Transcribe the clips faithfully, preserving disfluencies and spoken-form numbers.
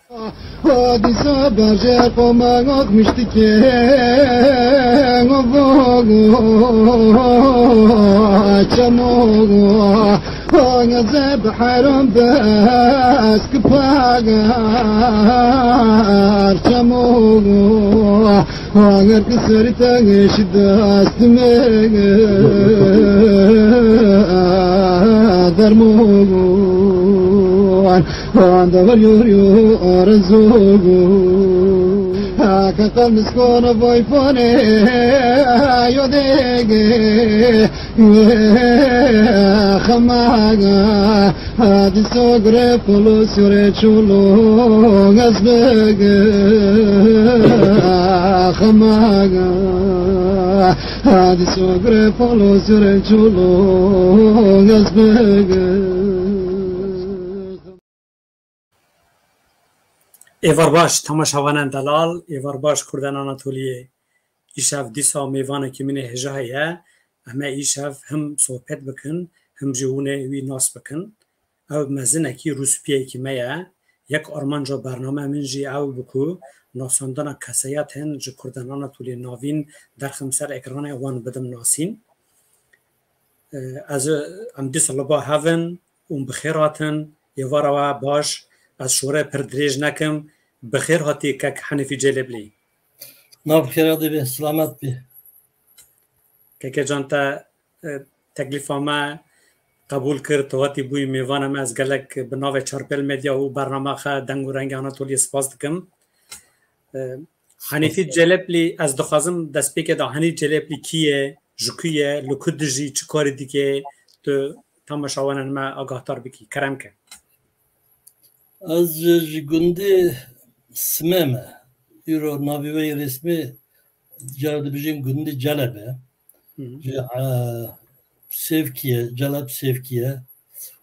Hadîsa berjê qoma akmiştike, çemo Hangeze bi heyran bes ki pagar çemo. Hanger ki serî te geş dest me dermon. Hande var yor yor zor. Haka kalmış kona boy fone. Yo dege. Xemaga, hadi sogre polo sore çolo gazbege. Xemaga, hadi sogre polo sore çolo gazbege. Êvar baş, temaşevanên delal, êvar baş Kurdan Anatoliyê. Îşev dîsa mêvanekî min ê hêja heye. Em ê îşev him sohbet bikin, him jî hûn ê wî nas bikin. Ew mezinekî rûspiyekî me ye. Yek armanca bername min jî ew bû ku nasandina kesayetên ji Kurdan Anatoliyê Navîn derxim ser ekranê wan bidim nasîn. Ez, em dîsa li ba hev in û bi xêr hatin. Êvara we baş. Ez şorê pir dirêj nekim. Bi xêr hatî kek Henîfî Celeblî. Nav xêra dibê, silamet bî. Keke can te, e, teklîfa me qebûl kir, tu hatî bûyî mêvana me. Ez gelek bi navê Çarpêl Medya û bernama xe Deng û Rengê Anatoliyê spas dikim. E, Henîfî Celeblî, ez dixwazim destpêkê de Henî Celeblî kî ye, ji ku ye, li ku dijî, çi karî dike, tu temaşevanên me agahdar bikî. Kerem ke. Ez ji, ji gundê Simê me. Îro navê wê yê resmî cara dibêjin gundê Celeb e. Hı hı. Ji, e, Sêvkî ye, Celeb Sêvkî ye.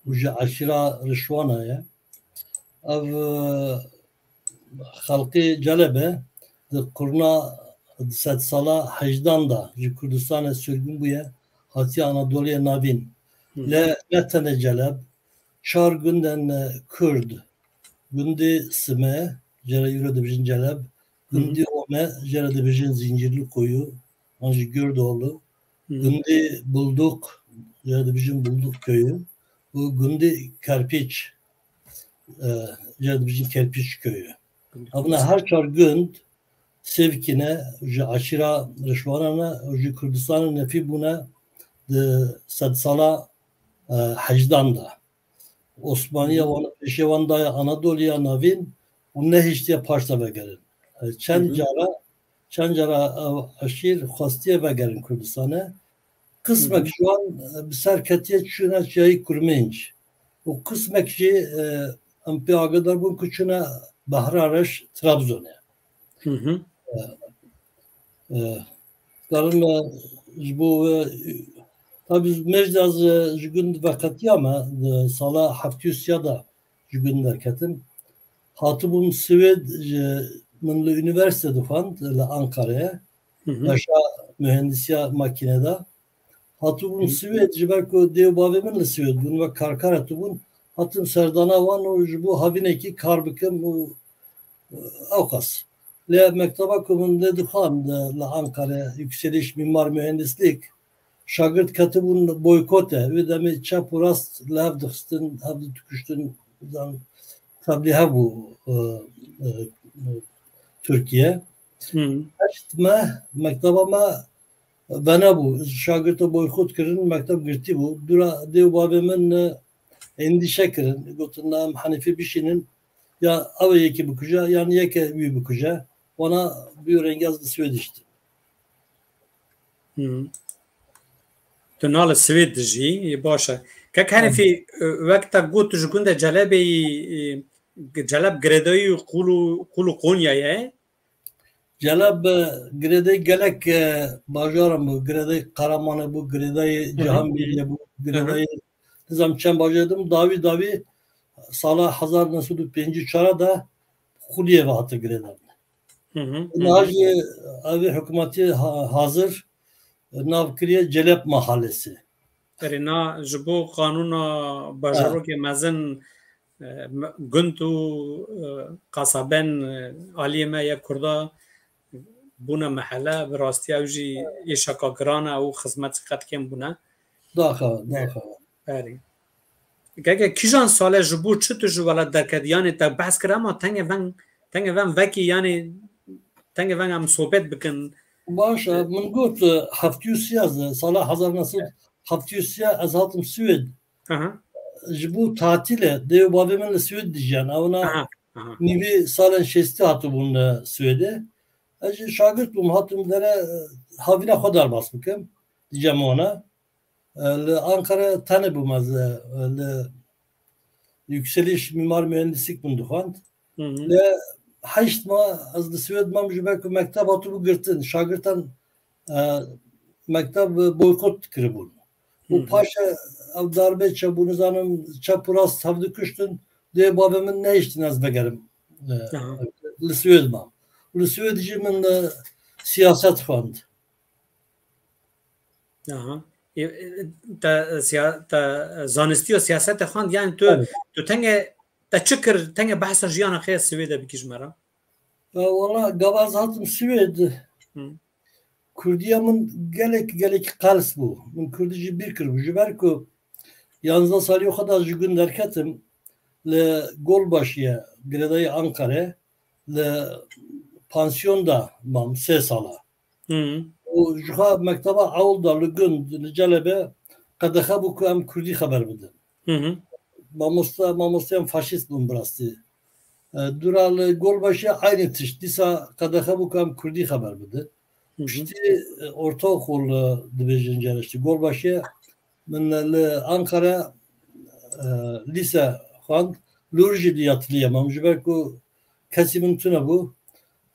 Û ji eşîra Rişwana ye. Ev, e, xelkê Celebe di qurna, di sedsala hejdan de ji Kurdistanê sürgün bûye, hatiye Anadoliyê Navîn. Hı. Lê ne tenê Celeb, çar gundên, e, Kurd, gundê Sime, jê re îro dibêjin Celeb, Hı hı. gundê Ome, jê re dibêjin Zincirli Kuyu, an jî Gurdoğlu, Hı hı. gundê Bulduk, jê re dibêjin Bulduk Köyü, û gundê Kerpiç, e, jê re dibêjin Kerpiç Köyü. Evna her çar gund Sêvkî ne, ji eşîra Rişwana ne û ji Kurdistanê nefî bûne di sedsala, e, hejdan de. Osmaniya Hı hı. wan pêşê wan daye Anadoliya Navîn û nehiştiye paş de vegerin. E, çend Hı hı. cara, çend cara ew eşîr xwestiye vegerin Kurdistanê. Qismek Hı hı. ji wan, e, bi ser ketiye çûne Çiyayê Kurmênc. Û qismek jî, e, em pê agahedar bûn ku çûne Behra Reş Trabzonê. Hı hı. E, e, karin me ji bo, e, tabî mêj de ez, e, ji gund veqetiyame, di sala heftê û sê de ji gund derketim. Hatibûm Swêd, ji, min li unîversîte dixwend, li Ankara'ya. Hı hı. Beşa mühendisiya makine de. Hatibûm Hı. Swêd, ji ber ku dê û bavê min li Swêd bûn, wek karker hatibûn. Hatim serdana wan û ji bo havînekî kar bikim û, e, ewqas. Lê mekteba ku min lê dixwand, e, li Ankara, Yükseliş Mimar Mühendislik, şagirt ketibûn boykote. Wê demê çep û rast li hev dixistin, hev didikuştin, zan, teblî hev bû, e, e, e, Tirkiye. Hı. Heşt meh mekteba me venebû. Şagirta boykot kirin, mekteb girtî bû. Dûra dê û bavê min, e, endîşe kirin. Gotin, "Na, em Henîfî bişînin. Ya ew ê yekê bikuje, yan yeke wî bikuje." Wana bi wî rengî ez li Swêd diştim. Hmm. Tu na li Swêd dijî, baş e. Kek Henîfî, e, wek te got, tu ji gundê Celebê yî, e, Celeb girêdayî Qûl û, Qûl û Qonyayê ye. Celeb, e, girêdayî gelek, e, bajaran bû, girêdayî Qaramanê bû, girêdayî Hı hı. Cihangîrê bû, Hı hı. girêdayî, nizam çend bajarê din, dawî dawî sala hezar neh sed û pêncî û çar de Quliyê ve hate girêdan. Hı hı, hı Niha hı. jî ev ê hikûmetê ha-, hazir nav kiriye Celep Mahallesi. Erê, na ji bo qanûna Ha. bajarokê mezin e, me-, gund û, e, qasabên, e, aliyê me ya Kurda bûne mehele, bi rastî ew jî êşeka giran e û xizmet qet kêm bûne. Daxa, daxa. Erê. Gege kîjan sale ji bo çi tu ji welat derketî? Yanî te behs kir, ema tenge ven, tenge ven vekî, yanî tenge ven em sohbet bikin. Baş e, min got, e, heftê û sê, sala hezar neh sed heftê û sê ez hatim Swêd. Aha. Ji bo tatîlê, dê û bavê min li Swêd dijiyan. Ewna Aha, aha. nîvî salên şêstî hatibûn, e, Swêdê. Ez jî şagirt bûm, hatim dere, e, havîna xwe derbas bikim. Dijem wana. E, li Ankara tenê bûm ez, e, li Yükseliş Mimar Mühendislik min dixwend. Hı hı. Li heşt ma ez li Swêd mam, ji ber ku mekteb hatibû girtin. Şagirtan, e, mekteb boykot kiribûn. Û Hı hı. paşê ev darbe çebû, nizanim çep û rast hev dikuştin. Dê bavê min nehiştin ez vegerim. E, Aha. li Swêd mam. Li Swêd jî min, e, siyaset xwend. Aha. E, e, te, e, siya-, te, e, zanistî û siyasetê xwend, yani tu, Evet. tu tenge, te çi kir, tenge behsa jiyana xwe ya Swêdê bikî ji me re? E, wala, gava ez hatim Swêd, Hı. Kurdiya min gelek, gelek qels bû. Min Kurdî jî bîr kiribû. Ji ber ku yanzdeh salî xwe da ji gund derketim, li Golbaşiye, girêdayî Ankare, li pansiyon de mam sê sala. Hı. Û ji xwe mekteba ewil de li gund, li Celebê qedexe bû ku em Kurdî xeber bidin. Hı hı. Mamoste, mamosteyan faşîst bûn bi rastî. E, dûra li Golbaşê eynî tişt. Dîsa qedexe bû ku em Kurdî xeber bidin. Hı hı. Piştî, e, ortaokul, e, dibêjin cariştî. Golbaşê min li Ankara, e, lîse xwend. Li wir jî li ateliye mam. Ji ber ku kesî min tune bû.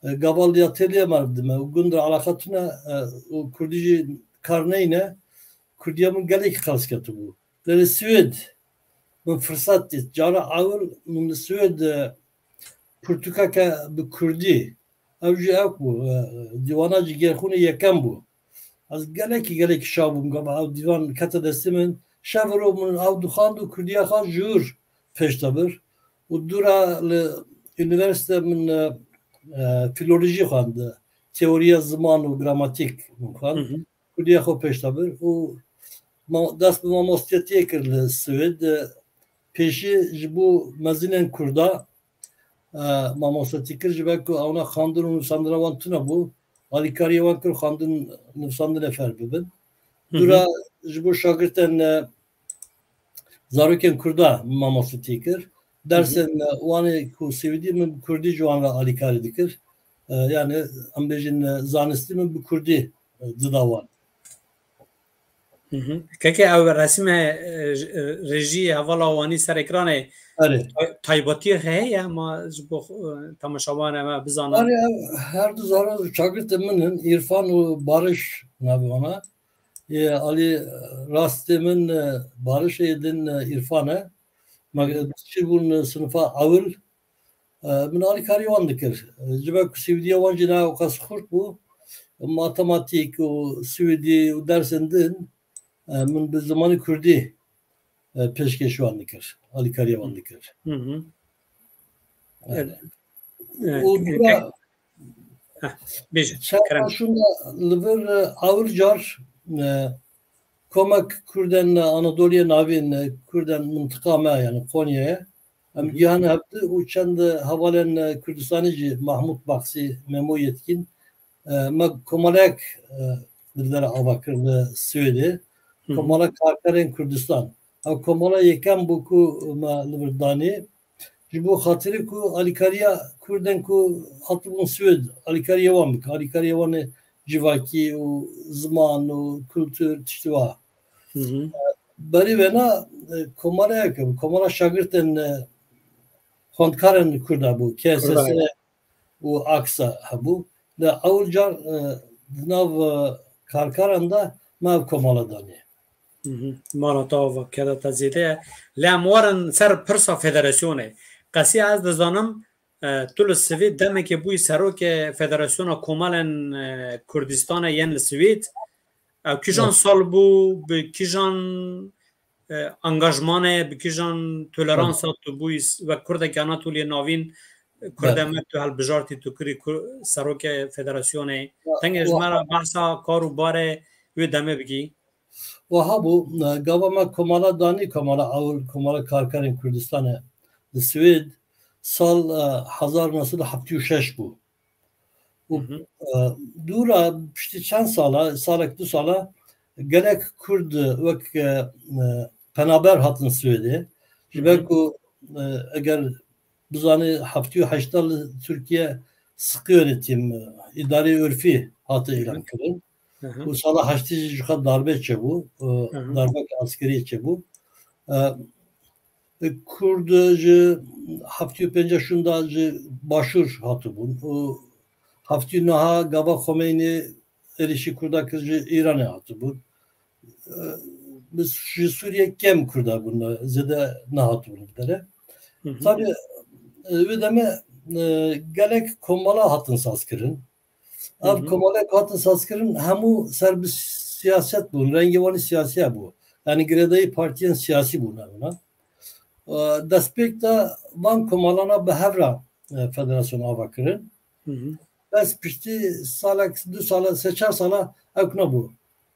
E, gava li ateliye me dime. Û gund re eleqa tune, e, û Kurdî jî kar neyne. Kurdiya min gelekî qels ketibû. Lê li Swêd min firsat dît. Cara ewil min li Swêd, e, pirtûkeke bi Kurdî. Ew jî ew bû, e, dîwana Cîgerxûnê yekem bû. Ez gelekî, gelekî şa bûm, gava ew dîvan kete destê min. Şev û roj min ew dixwand û Kurdiya xwe ji wir pêş de bir. Û dûra li unîversîte min, e, e, filolojî xwend. Teoriya ziman û gramatîk min xwend. Hı hı. Kurdiya xwe pêş de bir û ma-, dest bi mamostiyetiyê kir li Swêd. Pêşî ji bo mezînên Kurda, e, mamostetî kir, ji ber ku ewna xwendin û nivîsandina wan tune bû. Alîkariyê wan kir xwendin, nivîsandinê fêr bibin. Hı hı. Dûra ji bo şagirtên, e, zarokên Kurda mamostetî kir. Hı hı. Dersên, e, wan ê ku Swêdî min bi Kurdî ji wan re alîkarî dikir. E, yani em bêjin, e, zanistî min bi Kurdî, e, dida wan. Hı hı. Keke ew resîme, e, j-, e, rejî hevala wanî ser ekranê Erê. tay-, taybetiyê heye, ma ji bo, e, temaşevanê me bizane. Erê, ev her du zara çagirtê min in, Îrfan û Barış navê wana. Yê alî rastê min, e, Barış e, yê din, e, Îrfan e. Me Hı hı. çî bûn, e, sinifa ewil. E, min alîkarî wan dikir. E, ji ber ku Swêdiya wan jî ne ewqas xurt bû, matematîk û Swêdî û dersên din, e, min bi zimanê Kurdî, e, pêşkêş wan dikir, alîkariya wan dikir. Hı hı. Evet. Evet. Û Evet. dûra Heh, bêje, kerem. Çawa şûnda li vir, e, ewil car, e, komek Kurdên Anadoliyê Navîn, e, Kurdên mintiqa me, yani Konyayê, em Hı hı. gihan hevdi û çend hevalên, e, Kurdistanî jî, Mahmut Baksî, Memo Yetkin, e, me komelek, e, li vir ava kir li Swêdê. Hı hı. Komela Karkerên Kurdistan. Ev komela yekem bû ku me li vir danî. Ji bo xatirê ku alîkariya Kurdên ku hatibûn Swêd, alîkariya wan bike, alîkariya wan ê civakî û ziman û kultur, tiştî wa. Hı hı. Berî vêna, e, komeleyek hebû, komela şagirtên, e, xwendkarên Kurd hebû, K S S Kurd. û aksa hebû. Li ewil car, e, di nav, e, karkaran de me ev komala danî. Hı hı. Mala te ava keda te zêde ye. Lê em werin ser pirsa federasyonê. Qesiya ez dizanim, e, tu li Swêd demekê bûyî serokê Federasyona Komelên, e, Kurdistanê yên li Swêd. Ew kîjan Evet. sal bû, bi kîjan e, angajmane bi kîjan toleransa tu bûyî s-, wek Kurdekî Anatoliyê Navîn, Kurdeme tu helbijartî, tu kirî Kur-, serokê federasyonê. Tengê ji me re behsa kar û barê wê demê bikî. Wiha bû, e, gava me komala danî, komala ewil, komala karkerên Kurdistanê li Swêd, sal, e, hezar neh sed û heftê û şeş bû. Û, Hı hı. e, dûra piştî çend sala, salek du sala gelek Kurd, e, wek, e, e, penaber hatin Swêdê. Ji Hı ber hı. ku, e, eger bizanî heftê û heşta li Tirkiye siqiyonê tîm, e, îdareyê urfî hate Hı hı. îlan kirin. Hı hı. Û sala heştê jî ji xwe darbe çêbû, e, Hı hı. darbeke eskeriyê çêbû. E, Kurd ji heftê û pênc şûnda ji Başûr hatibûn û heftê û neh gava Xomeynî êrîşî Kurda kir ji Îranê hatibûn. E, bi, ji Sûriyê kêm Kurda bûn, e, zêde nehatibûn bi derê. Hı hı. Tabii, e, wê demê, e, gelek komala hatin sazkirin. Ev Hı hı. komala ku hatin sazkirin hemû ser bi siyaset bûn, rengê wan siyasiya bû. Yani girêdayî partiyên siyasî bûn evna. E, destpêk de van komalana bi hev re, e, federasyon ava kirin. Hı hı. Bes piştî salek, du sala, sê çar sala ew nebû.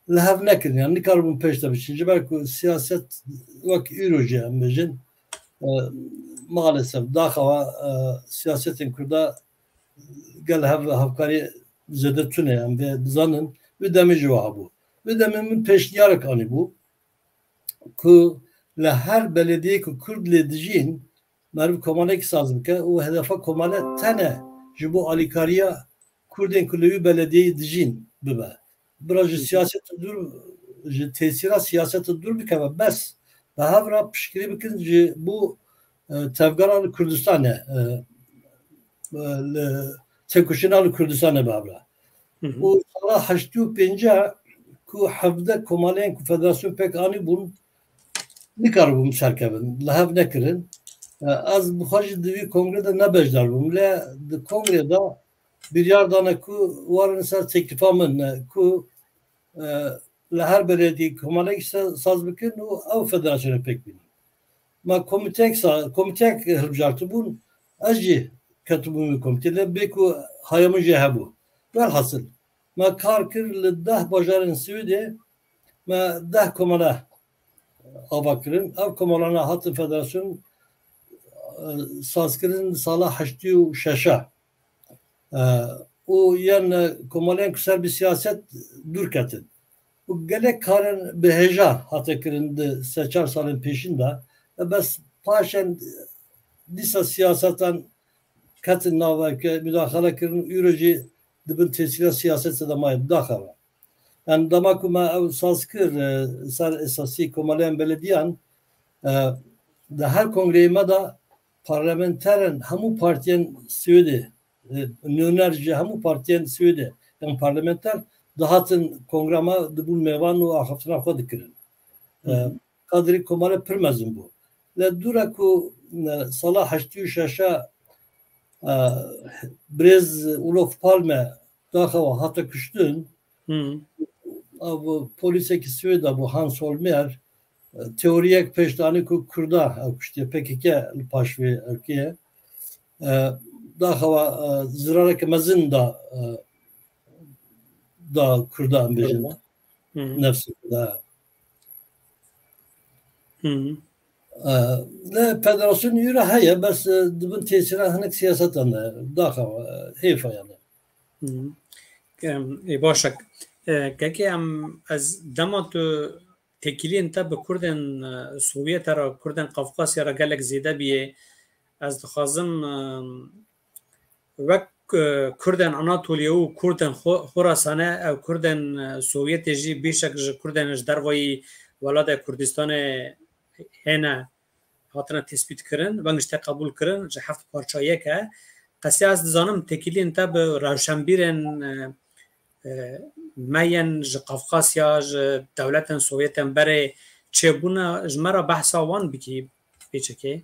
Li hev nekirin, yani nikaribûn pêş de biçin. Ji ber ku siyaset wek îro jî em bêjin, e, maalesef daxewa, e, siyasetên Kurda gel hev, hevkarî zêde tune em vê dizanin. Wê demê jî wiha bû. Wê demê min pêşniyarek anîbû ku li her belediyeyê ku Kurd lê dijîn, meriv komalekî saz bike û hedefa komale tene ji bo alîkariya Kurdên ku li wî belediyeyê dijîn bibe. Bira ji Hı hı. siyaseta dûr, ji tesîra siyaseta dûr bikeve, bes bi hev re piştgirî bikin ji bo, e, tevgera li Kurdistanê, e, e, li têkoşîna li Kurdistanê bi hev re. Hı hı. Û sala heştê û pênc ku hevdeh komaleyên ku federasyon pêk anîbûn, nikaribûn serkevin, li hev nekirin. E, ez bi xwe jî di vî kongre de ne beşdar bûm. Lê di kongre de biryar dane ku werin ser teklifa min, e, ku, e, li her belediyê komalekî se-, saz bikin û ew federasyonê pêk bînin. Me komîteyek sa-, komîteyek hilbijartibûn, ez jî ketibûm wî komîtê, lê bê ku haya min jê hebû. Welhasil, me kar kir li deh bajarên Swêdê, me deh komele ava kirin. Ev komelana hatin federasyon, e, sazkirin sala heştê û şeş. E, û yên, e, komelên ku ser bi siyaset dûr ketin. Û gelek karên bi hêja hate kirin di sê çar salên pêşîn de. E, bes paşên dîsa siyasetan ketin naveke, mudaxele kirin û îro jî di bin tesîra siyasetê de maye, bidaxewa. Yani dema ku me ew saz kir, e, ser esasî komeleyên belediyan, e, di her kongreyê me de parlamenterên hemû partiyên Swêdê, e, nûner ji hemû partiyên Swêdê, yan parlamenter dihatin kongra me, dibûn mêvan û axaftina xwe dikirin. E, Hı hı. Kadrê komele pir mezin bû. Lê dûra ku, e, sala heştê û şeş, e, birêz Olof Palme daxewa hate kuştin, Hı. ev polîsekî Swêd a bû, Hans Holmér, e, teoriyek pêş danî ku Kurda ew kuştiye, P K K li paş vê ewkê ye. E, daxewa, e, zirareke mezin da, e, da Kurda, em bêjin. Kurda. Hı hı. Nefsê Kurda. Hı hı. E, ne federasyonê îro heye, bes, e, di bin tesîra hinek siyasetan de, daxewa, e, hêfa yani. Hı hı. Em, ê baş e. E, kekê em, ez dema tu têkiliyên te bi Kurdên, e, Sovyetê re, Kurdên Qafqasya re gelek zêde bûye. Ez dixwazim, e, wek, e, Kurdên Anatoliye û Kurdên Xo-, Xorasanê, ew Kurdên, e, Sovyetê jî bêşek ji Kurdên ji dervayî welatê Kurdistanê hêne hatine tespît kirin, veng ji te qebûl kirin, ji heft parça yek e. Qesê ez dizanim têkiliyên te bi rewşenbîrên, e, e, me yên ji Qafqasya, ji dewletên Sovyetên berê çêbûne, ji me re behsa wan bikî pêçekê.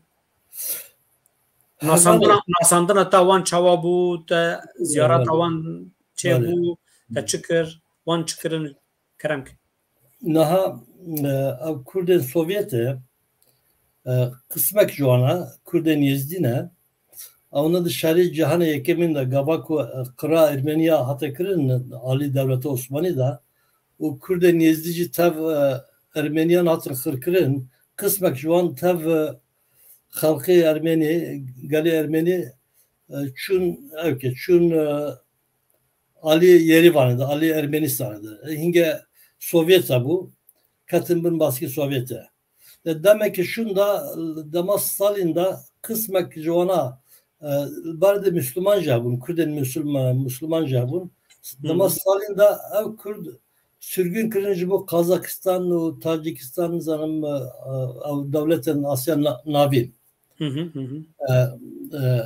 Nasandina, nasandina te wan çawa bû, te ziyareta wan çêbû, te çi kir, wan çi kirin, kerem ke. Niha, e, ev Kurdên Sovyet e, e, qismek ji wan e, Kurdên Êzdî ne. Ew ne di şerê Cîhanê Yekemîn de gava ku, e, qira Ermeniya hate kirin alî dewleta Osmanî de û Kurdên Êzdî jî tev, e, Ermeniyan hatin xirkirin, qismek ji wan tev, e, xelkê Ermenî, gelê Ermenî, e, çûn, ewke çûn, e, alî Yerîvanê de, alî Ermenistanê de. E, hinge Sovyet hebû, ketin bin baskî Sovyet e. De demeke şûn de, dema Stalin de qismek ji wana, e, li ber de Müslüman jî hebûn, Kurdên Müslüman, Müslüman jî hebûn. Dema Hı. Stalin de ev Kurd sürgün kirin ji bo Kazakistan û Tacikistan, nizanim, e, e, ew dewletên Asya Na-, Navîn. Hı hı, hı hı. E, e,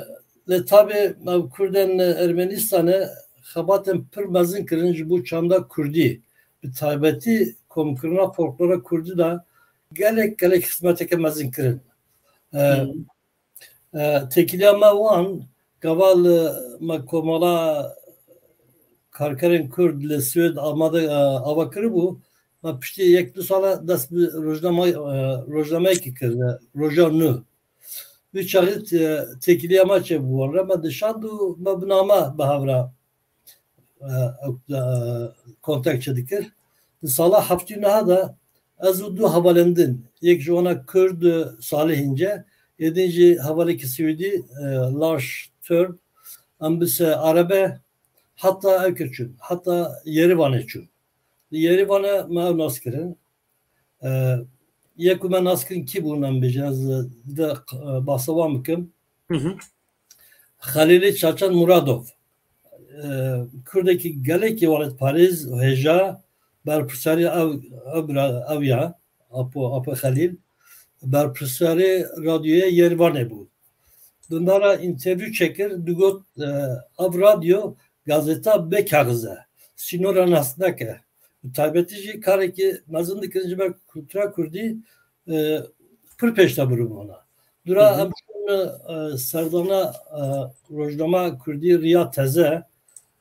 lê tabî ev Kurdên Ermenistanê xebatên pir mezin kirin ji bo çanda Kurdî. Bi taybetî komkirina folklora Kurdî de gelek, gelek xizmeteke mezin kirin. E, Hı. e, têkiliya me wan, gava li me komela karkerên Kurd li Swêd amade, e, ava kiribû, me piştî yek du sala dest bi rojnamay-, e, rojnameyekê kir, e, Roja Nû. Wî çaxî, e, têkiliya me çêbû wan re, me dişand û me bi name bi hev re, e, e, kontek çêdikir. Di sala heftê û neh de ez û du hevalên din, yek ji wana Kurd, e, Salih Înce, yê din jî hevalekî Swêdî, e, Lars Törn, em bi se arebe heta ewke çûn, heta Yerîvanê çûn. Li Yerîvanê me ew nas kirin. E, yek ku me nas kirin kî bûn em bêjin, ez, e, de, e, bahsa wan bikim. Hı hı. Xelîlê Çaçan Muradov, e, Kurdekî gelekî welatparêz û hêja, berpirserê ew, ew bira, ew ya, Apo, Apo Xelîl, berpirserê radyoya Yerîvanê bû. Di me re întervîw çêkir, digot, e, ev radyo gazeta bê kaxiz e, sînora nas nake. Bi taybetî jî karekî mezin dikirin ji ber kultura kurdî, e, pir pêş de birûbûna. Dura Hı hı. em çûn, e, serdana, e, rojnama kurdî Riya Teze,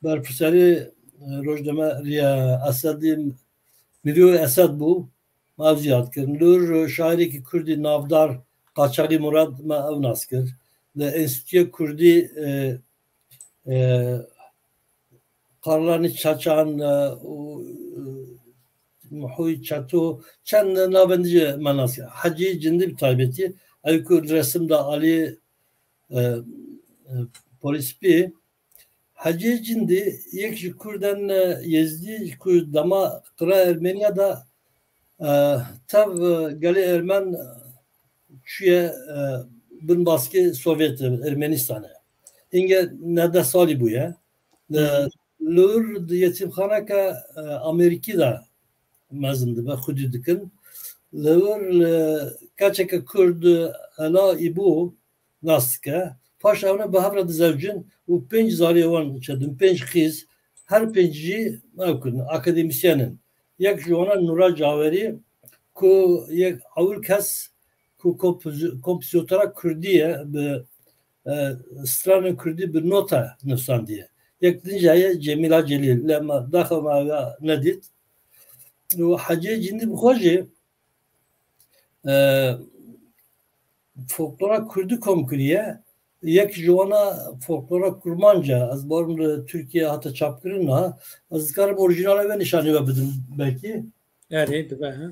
berpirserê, e, rojname Riya Esedî, Mîrû Esed bû, me ev ziyad kirin. Li wir şairekî kurdî navdar Qaçaxî Murad me ew nas kir. Li Enstîtuya Kurdî, e, e, Qarlanî Çaçan, e, û, e, Mihoyî Çeto, çend navên din jî me nas kir. Hecî Cindî bi taybetî, ew ku li resim de alî, e, e, polîs bî. Hecî Cindî yek ji Kurdên, e, Yêzdî ku dema qira Ermeniya de, e, tev, e, gelê Ermen çûye, e, bin baskê Sovyet, e, Ermenistanê. Hinge nehde salî bûye. E, Hı hı. Li wir di yetîmxaneke, e, Amerîkî de mezin dibe, xwedî dikin. Li wir, e, keçeke Kurd, e, Ela Îbo nas dike. Paş ew ne bi hev re dizewicin û pênc zarê wan çêdin, pênc qîz, her pênc jî ew kin, akademîsyen in. Yek ji wan e Nûra Cawerî, ku yek ewil kes ku kompozi-, kompozitora kurdî ye, bi, e, stranên kurdî bi nota nivîsandiye. Yek din jî heye Cemîla Celîl, lê me daxa me ya nedît. Û Hecî Cindî bi xwe jî, e, folklora kurdî kom kiriye. Yek ji wana folklora kurmanc e. Ez barim li Tirkiye hate çapkirin niha. Ez dikarim orîjinala wê nîşanî we bidim belkî. Erê, dibe, he.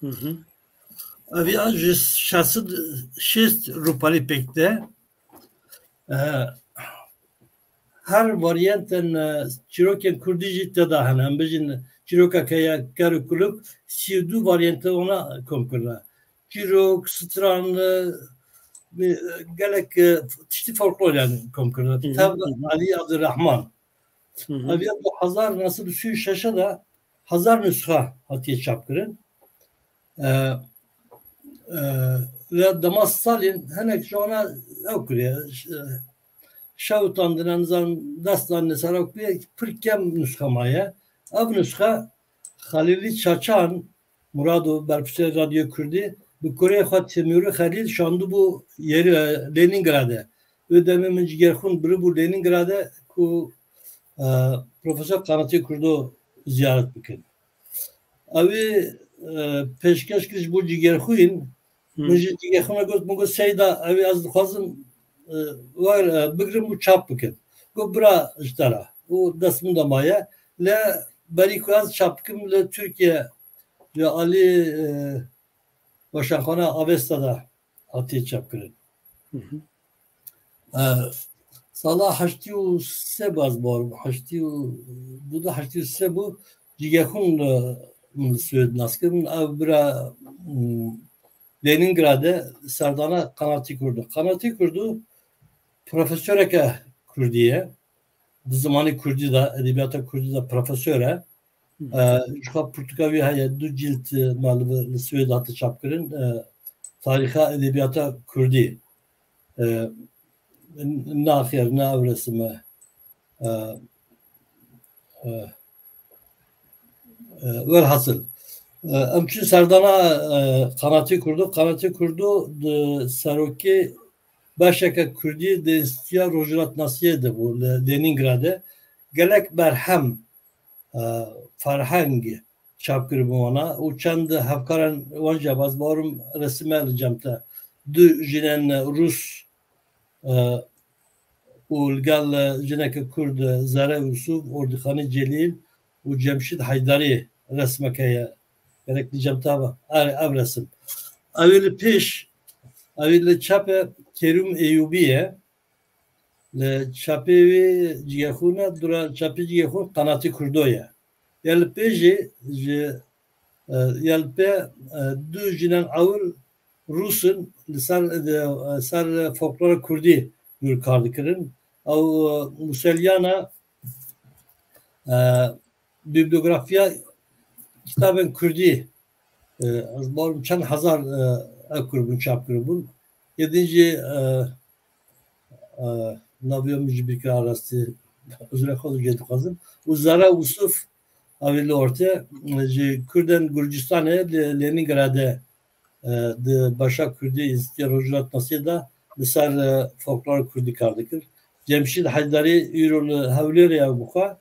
Hı hı. Ev ya ji şeş sed şêst rûpelî pêk de. E, her varyantên, e, çîrokên kurdî jî te de hene. Em bijîn çîroka ke ya ker û kuluk, sî û du varyantê wana kom kirine. Çîrok, stran, e, e, gelek, e, tiştî folklor yani kom kirine. Hı hı, Tev hı hı. Alî Abdurrahman. Hı hı. Ev ya du hezar neh sed û sî û şeş de hezar nusxa hatiye çapkirin. E, e, lê dema Stalin hinek ji wana ew kiriye. Ş-, şewitandine, nizan dest danine ser ew kiriye, pir kem nusxe maye. Ev nusxe Xelîlî Çaçan, Murado, berpirsê Radyo Kurdî, Kurê xwe Timûrî Xelîl şandibû yerî, e, Lenîngradê. Wê demê min cigerxûn biribû Lenîngradê ku, e, Profesor Qanatê Kurdo ziyaret bikin. Ew ê, e, pêşkeş kir ji bo cigerxwîn. Min ji cigerxwîna got, min got, "Seyda, ew ê ez dixwazim, e, wer, e, bigrim û çap bikim." Got, "Bira ji te re." Û dest min de maye. Lê berî ku ez çap bikim li Tirkiye, ji alî, e, Weşanxana Avesta de hatiye çapkirin. E, sala heştî û sê baz bor, heştî û du de heştî û sê bû, cîgexûn, e, min li Swêd nas kirin. Ev bira, m, Lenîngradê serdana Qanatî Kurdu. Qanatî Kurdu profesoreke Kurdî ye. Di zimanê Kurdî de, edebiyata Kurdî de profesor e. E, ji xwe pirtûka wî heye, du cîld, e, me li, li Swêd hate çapkirin. E, Tarîxa Edebiyata Kurdî. E, naxêr, ne ev resim e. E, e, e, welhasil. E, em çûn serdana, e, Qanatê Kurdo. Qanatê Kurdo di serokê beşeke Kurdî di Înstîtuya Rojhilatnasiyê de bû, li Lenîngradê. Gelek berhem, e, ferheng çap kiribûn wana û çend hevkaran wan jî, ez bawerim resime li cem te. Du jinên Rûs, e, û li gel, e, jineke Kurd, e, Zere Yusuf, Ordîxanî Celîl û Cemşîd Heydarî resmek heye. Gerek li cem te be. Erê, ev resim. Ew ê li pêş, ew ê li çepê Kerûm Eyûbî ye. Li çepê wê cîgexûn e, dûra çepê cîgexûn Qanatî Kurdo ye. Ya li pê jî ji, e, ya li pê, e, du jinên ewil Rûs in, li ser, e, ser folklora Kurdî jûr kar dikirin. Ew, e, Muselyana, e, bibliografiya kitabên Kurdî, e, ez bawerim çend hezar, e, ev kiribûn, çap kiribûn. Yê din jî, e, e, naviya min ji bîr kira rastî, uzre xwe jê dixwazim. Û Zara Yusuf, ew ê li ortê, e, ji Kurdên Gurcistanê li Lenîngradê, e, di beşa Kurdî Înstîtuya Rojhilatnasiyê de li ser, e, folklora Kurdî kar dikir. Cemşîd Heydarî îro li Hewlêrê ye, bi xwe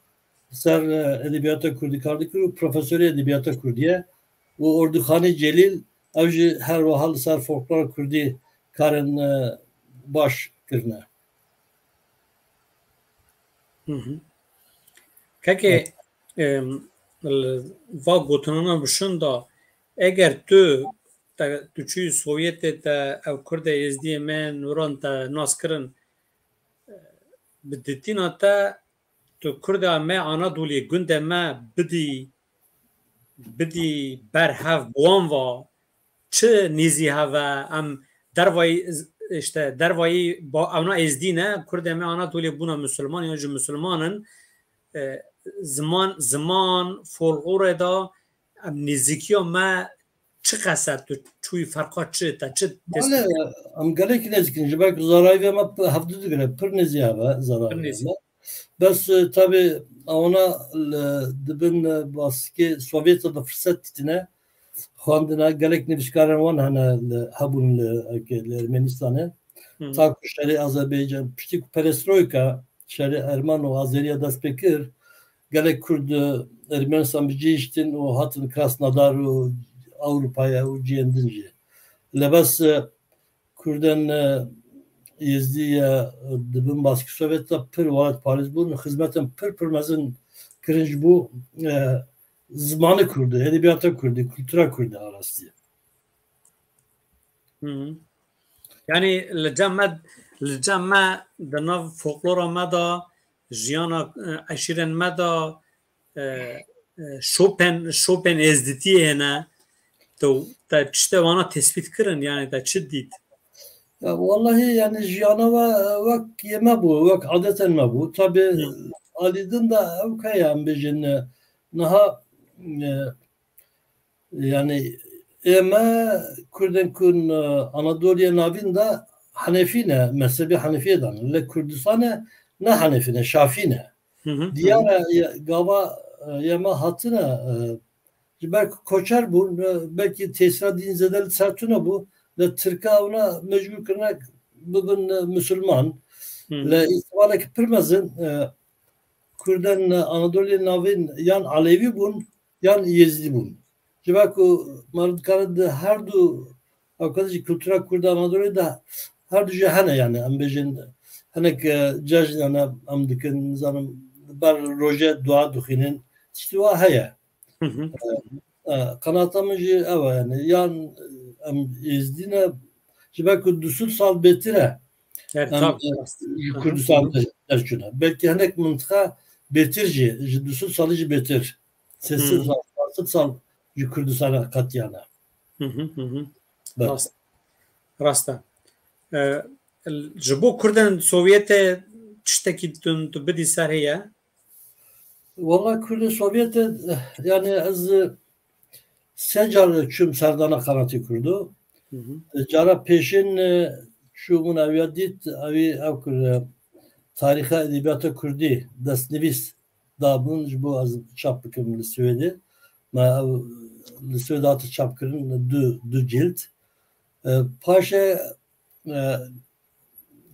li ser, e, edebiyata Kurdî kar dikir û profesorê edebiyata Kurdî ye. Û Ordîxanî Celîl, ew jî her wiha li ser folklora Kurdî karên, e, baş kirine. Hı hı. Kekê, Evet. em, li va gotinana bi şin de, eger tu, te, tu çûyî Sovyetê, te ev Kurdê Êzdiyê me nûran te nas kirin, e, bi dîtina te tu Kurda me Anadoliyê, gundê me bidî, bidî ber hev bi wan va, çi nêzî hev e, em dervayî, işte, dervayî ba-, ewna êzdî ne, Kurdê me Anatoliyê bûne misilman, yan jî misilman in. E, ziman, ziman, folklorê de em nêzîkiya me çi qas e, tu çûyî ferqa çi, te çi tespît Wele, kir? Em gelekî nêzîk in, ji ber ku zarayî vê me p-, hevdu digire, pir nêzî hev e zarayî Pir vê nêzî. me. Bes, e, tabî, ewana li, dibin, e, baskê Sovyeta de firset dîtine, xwendine, gelek nivîskarên wan hene li, hebûn li, eke, li Ermenistanê. Hı. Ta ku şerê Azerbaycan, piştî ku perestroyka şerê Erman û Azeriya dest pê kir, gelek Kurd, e, Ermenistan bi cihiştin û hatin Krasnodar û Ewropaya û cihên din jî. Lê bes, e, Kurdên, e, Êzdî ye, e, di bin baskî Sovyet de pir welatparêz bûn, xizmetên pir, pir mezin kirin ji bo, e, zimanê Kurdî, edebiyata Kurdî, kultura Kurdî arastiye. Hı hı. Yani li cem me, li cem me di nav folklora me de, jiyana, e, eşîrên me de, e, e, şopên, şopên êzdîtiyê hene. Tu, te tiştê wana tespît kirin, yani te çi dît? Ya, wellahî, yani, jiyana we, wek yê me bû, wek adetên me bû. Tabî, Hı. alî din de ew ke ye, em bêjin, e, niha, e, yani, ê me Kurdên ku, e, Anadoliyê Navîn de Henefî ne, mezhebê Henefiyê de ne. Lê Kurdistanê ne Henefî ne, Şafî ne. Hı hı, hı hı. Diyar e, ye-, gava, e, yê me hatine, e, Ji ber ku koçer bûn, e, belkî tesîra dînî zêde li ser tune bû, li Tirka ewna mecbûr kirine bibin, e, Musulman. Hmm. Li îhtimaleke pir mezin, e, Kurdên Anadolê Navîn yan Elewî bûn, yan Yêzdî bûn. Ji ber ku meriv dikare di her du, ew kadar jî kultura Kurda Anadolê de her du jî hene, yani em bêjin hinek, e, cejn, yani em dikin, nizanim, ber roje dua dixwînin, tiştî wa heye. Hı hı. E, e, qenaata min jî ew e, yani yan, e, em Yêzdî ne, ji ber ku du sed sal bêtir e, Evet, em, tabii, e, rast. Ji Hı hı. Kurdistan de derçûne. Belkî hinek mintiqa bêtir jî, ji du sed salî jî bêtir. Sê sed Hmm. sal, çar sed sal ji Kurdistana qetiyane. Hı hı, hı hı. Evet. Rast. Rast e. E, l-, ji bo Kurdên Sovyetê tiştekî tu, tu bidî ser heye? Wala Kurdên Sovyetê, yani ez, e, sê car çûm serdana Qanatê Kurdo. Hı hı. E, cara pêşin, e, çûbûn ew ya dît, ew ê ew kir, e, tarîxa edebiyata Kurdî, destnivîs dabûn ji bo ez çap bikim li Swêdê. Me ew li Swêdê hate çapkirin du, du cilt. E, paşê, e,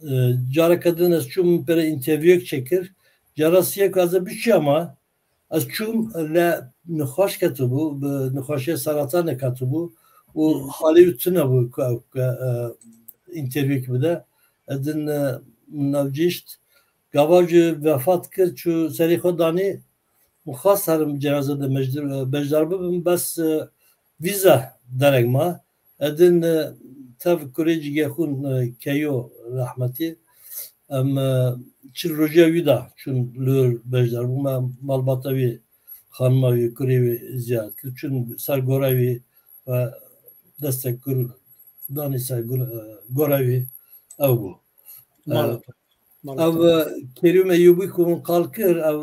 e, careke din ez çûm min pere înterviyûyek çêkir. Cara siyê ku ez ê biçiyama, ez çûm le nixweş ketibû, bi nixweşiya seratan ketibû û Hmm. halê wî tune bû ku ew ke, e, înterviyûyek bide. Edin, e, min ew cîşt. Gava jî vefat kir, çû serê xwe danî. Min xwest herim cenaze de mecdir-, beşdar bibim, bes, e, vîza derek ma. Edin, e, tev kurê cîgê xwe, e, Keyo rehmetî. Em, e, çil rojiya wî de çûn li wir beşdar bûm. Em malbata wî, xanima wî, kurê wî ziyaret kir. Çûn ser gora wî ve destek gur danî ser gur-, e, gora wî ew bû. E, Mala. Mala. Ev, e, Kerîm Eyûbî ku min qal kir, ev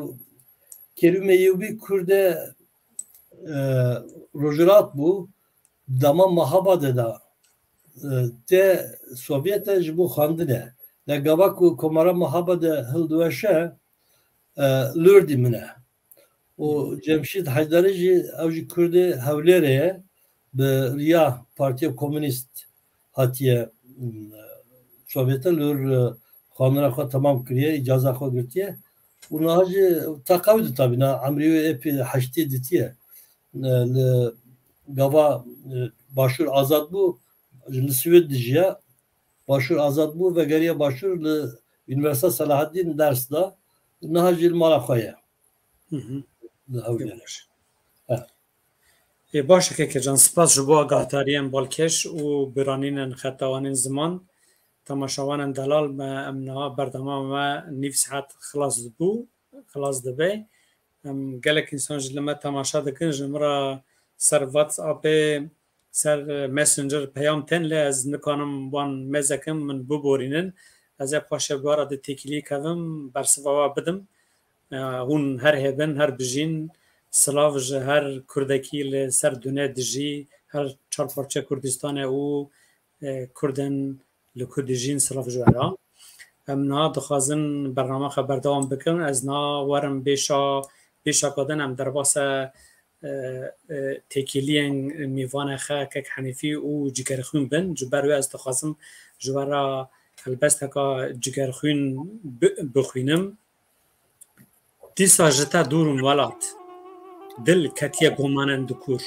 Kerîm Eyûbî Kurdê, e, Rojhilat bû, dema Mehabadê de, e, tê Sovyetê ji bo xwendinê. Lê gava ku Komara Mehabadê hildiweşe, e, li wir dimîne. Û Cemşîd Heydarî jî, ew jî Kurdê Hewlêrê ye, bi riya Partiya Komûnîst hatiye, m, Sovyetê, li wir, e, xwendina xwe temam kiriye, îcaza xwe girtiye. Û niha jî teqa wî ditabîna, emrî wî êpî heştê dîtiye. E, li gava, e, Başûr azad bû, li Swêd dijiya. Başûr azad bû, vegeriya Başûr, li Unîversîteya Selahaddîn ders da. Niha jî li mala xwe ye. Hı hı. Li Hewlêrê. Baş. Evet. Ê, baş e, Keke can, spas ji bo agahdariyên balkêş û biranînên xetawanên ziman. Temaşevanên delal me, em niha berdema me nîv saet xilas dibû, xilas dibe. Em, gelek însan ji li me temaşe dikin, ji min re ser WhatsAppê, ser, e, Messenger peyam tên, lê ez nikanim wan mêzekim min biborînin. Ez ê paşê bi we re di têkilî kevim, bersiva we bidim. E, hûn her hêbin, her bijîn. Silav ji her Kurdekî li ser dunê dijî, her çar parçe Kurdistanê û, e, Kurdên li ku dijîn, silav ji we re. Em niha dixwazin bername xwe berdewam bikin. Ez niha werim pêşa, pêşa kadin em derbasa, e, e, têkiliyên mîvanê xwe Kek Henîfî û Cigerxwîn bin. Ji ber wê ez dixwazim ji we re helbesteka Cigerxwîn bi-, bixwînim. Dîsa ji te dûr im welat, dil ketiye gomanên dikûr.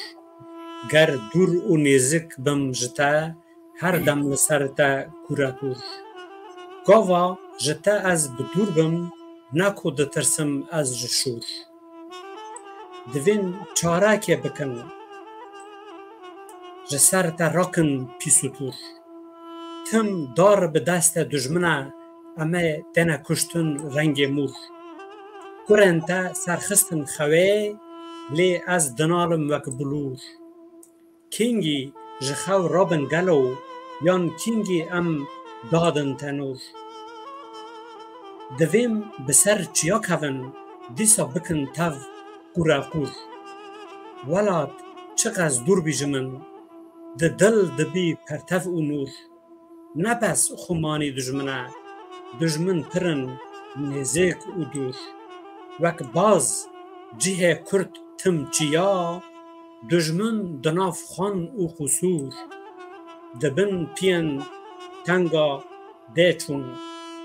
Ger dûr û nêzik bim ji te, her dem li ser te kûre kûr. Gava ji te ez bi dûr bim, ne ku ditirsim ez ji şûr. Divên çarekê bikin, ji ser te rakin pîs û tûr. Tim dar bi destê dijmine, em ê têne kuştin rengê mûr. Kurên te serxistin xewê, lê ez dinalim wek bilûr. Kîngî ji xew rabin gelo, yan kîngî em dadin tenûr? Divêm bi ser çiya kevin, dîsa bikin tev qûre qûr. Welat, çiqas dûr bî ji min, di dil dibî pertev û nûr. Ne bes xumanî dijmin e, dijmin pir in nêzîk û dûr. Wek baz cihê kurt tim çiya, Dijmin di nav xwan û qusûr, di bin piyên tenga dê çûn,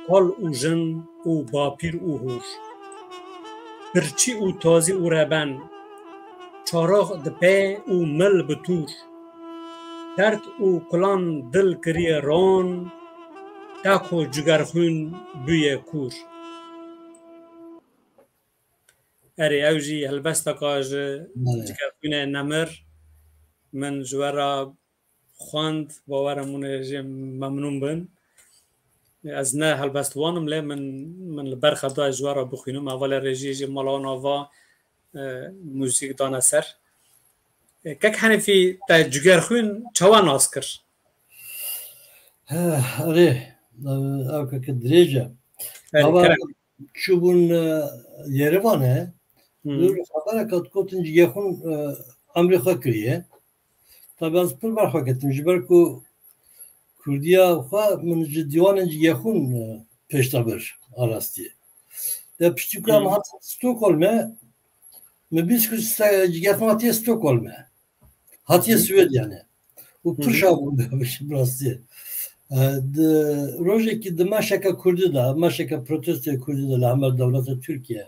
kal û jin û bapîr û hûr. Pirçî û tazî û reben, çarax di pê û mil bi tûr. Derd û kulan dil kiriye ron, te ku cigerxwîn bûye kûr. Erê, ew jî helbesteka ji Belê. Cigerxwînê Nemir. Min ji we re xwend, bawer im hûn ê jê memnûn bin. Ez ne helbestwan im, lê min, min li ber xwe da ji we re bixwînim. Hevalê rêjiyê jî mala wan ava, e, muzîk dane ser. E, Kek Henîfî, te Cigerxwîn çawa nas kir? He, erê, ev keke dirêj e. Erê, Ava kerem. Çûbûn, e, Yerevanê, Hmm. li xeberek hat gotin Cigerxwîn, e, emrê xwe kiriye. Tabi ez pir ber xwe ketim, ji ber ku Kurdiya xwe min ji dîwanên Cigerxwîn, e, pêş de bir arastî. De piştî ku em Hmm. hatin Stockholm'e, min bîst ku se-, Cigerxwîn hatiye Stockholm'e. Hatiye Hı hı. Swêd yani. Û Hı hı. pir şa bû, bi rastî. E, di rojekî di meşeke Kurdî de, meşeke protestoyê Kurdî de li hember dewleta Tirkiye,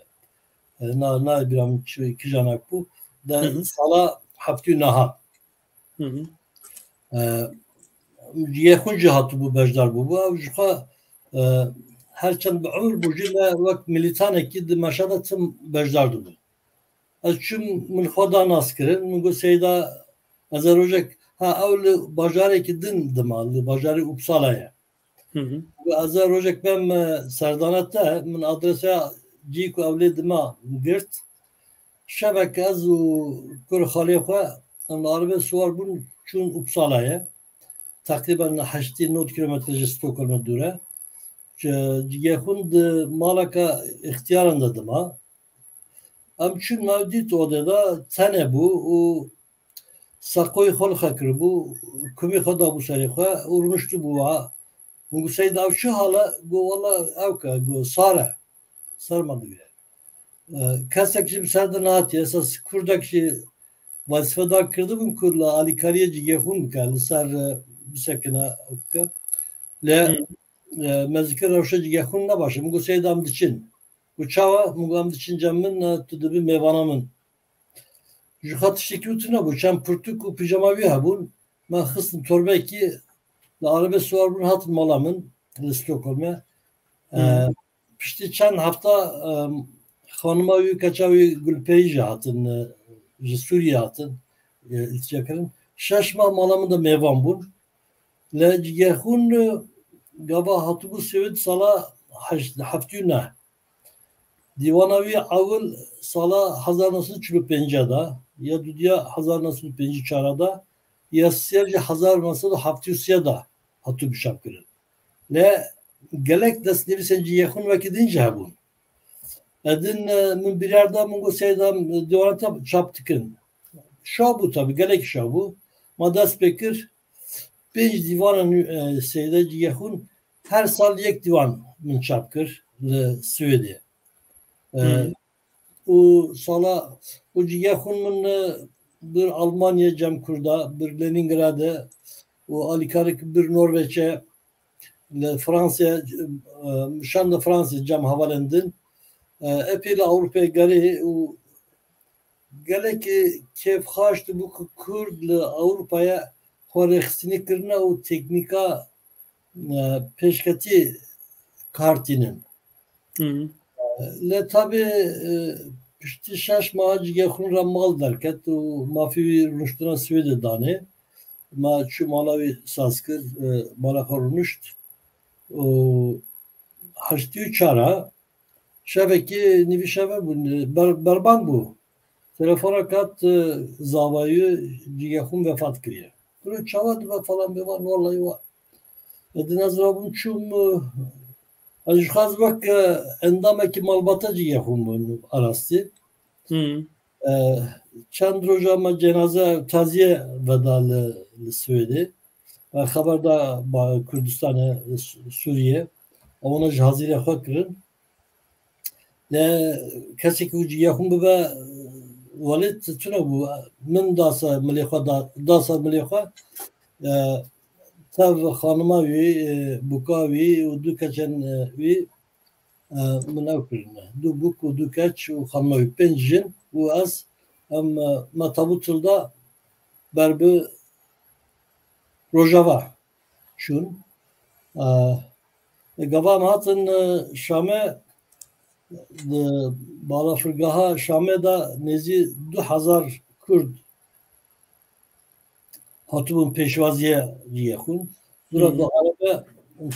e, na, nayê bîra min çi, kijanek bû, de Hı hı. sala heftê û neha. Hı hı. E, Cigerxwîn jî hatibû beşdar bûbû. Ew ji xwe, e, her çend bi umir bû jî, me wek milîtanekî di meşa de tim beşdar dibû. Ez çûm, min xwe da nas kirin. Min got, Seyda, ez ê rojek, ha, ew li bajarekî din dima, li bajarê Uppsala'yê. Hı hı. Got, ez ê rojek bêm, e, serdana te, min adresa cî ku ew lê dima girt. Şevek ez û kur xalê xwe, em li arabê siwar bûn, çûn Uppsala'yê. Teqrîben heştê nod kilometre ji Stockholm'e dûr e. Ci-, Cigerxwîn di maleke ixtiyaran de dima. Em çûn, me dît odê de tenê bû û seqoyê xwe li xwe kiribû, kumê xwe dabû serê xwe û rûniştibû wiha. Min got, Seyda, ev çi hal e? Got, wela ew ke, got, sar e. Serma digire. E, kesek jî bi ser de nehatiye. Esas Kurdek jî wezîfe da kirdibûn ku li alîkariyê Cigerxwîn bike, li ser, e, bisekine, ew bike. Lê, Hı. e, me zikir rewşa Cigerxwîn ne baş e. Min got, Seyda, em diçin. Got, çawa? Min got, em diçin cem min, e, tu dibî mêvana min. Ji xwe tiştekî wî tune bû. Çend pirtûk û pîjama wî hebûn. Me xistin torbekî, li arabê siwar bûn, hatin mala min li Stockholm'e. E, Hmm. Piştî çend hefta, e, xanima wî, keça wî Gulpeyî jî hatin, e, ji Sûriyê hatin, e, îltîca kirin. Şeş mah mala min de mêvan bûn. Lê Cigerxwîn, e, gava hatibû Swêd sala heşt, heftê û neh. Dîwana wî ewil sala hezar neh sed û çil û pênc de, ya dudiya hezar neh sed û pêncî û çar de, ya sêr jî hezar neh sed û heftê û sê de hatibû çapkirin. Lê gelek destnivîsên Cigerxwîn wekî din jî hebûn. Edin, e, min biryar da, min got, Seyda, em dîwana te çap dikin. Şa bû tabi, gelek şa bû. Ma dest pê kir, pênc dîwana nû, e, Seyda Cigerxwîn, her sal yek dîwan min çap kir li Swêdê. E, Hmm. Û sala, û Cigerxwîn min, e, bir Almanya cem Kurda, bir Leningradê, û alîkarek bir Norveçê, li Fransê, e, şan li Fransê cem hevalên din, e, epê li Ewropayê gerê û gelekî kêfxweş dibû ku Kurd li Ewropayê xwe rêxistinî kirine û teknîka, e, pêşketî kar tînin. Hı. E, Lê tabî, e, piştî şeş mah Cigerxwîn re mal derket û mafê wî rûniştina Swêdê danê. Me çû mala wî saz kir, e, mala xwe rûnişt. Û heştê û çar a, şevekê nîvî şeve bû, ber-, berban bû. Telefona kat, e, zavayî, Cigerxwîn vefat kiriye. Kuro çawa dibe falan bêvan, wallahî wa. Edin ez rabûm çûm, e, ez ji xwe ez wek, e, endamekî malbata Cigerxwîn bûm arastî. Hmm. E, Çend roja me cenaze taziye veda li, li Swêdê. E, xeber da ba-, Kurdistanê, Sû-, Sûriye. Ewana ji hazîrê xwe kirin. Lê kesek ku Cigerxwîn bibe, Welîd tune bû. Min da ser milê xwe da, da ser milê xwe. E, tev xanima wî, e, bûka wî û du keçên, e, wî, e, min ew kirine. Du bûk û du keç û xanima wî, pênc jin û ez, em, e, me tabût hilda ber bi Rojava çûn. E, gava em hatin, e, Şamê, di balafirgeha Şamê de nêzî du hezar Kurd hatibûn pêşwaziya cihê xwe. Dûra Hmm. du erebe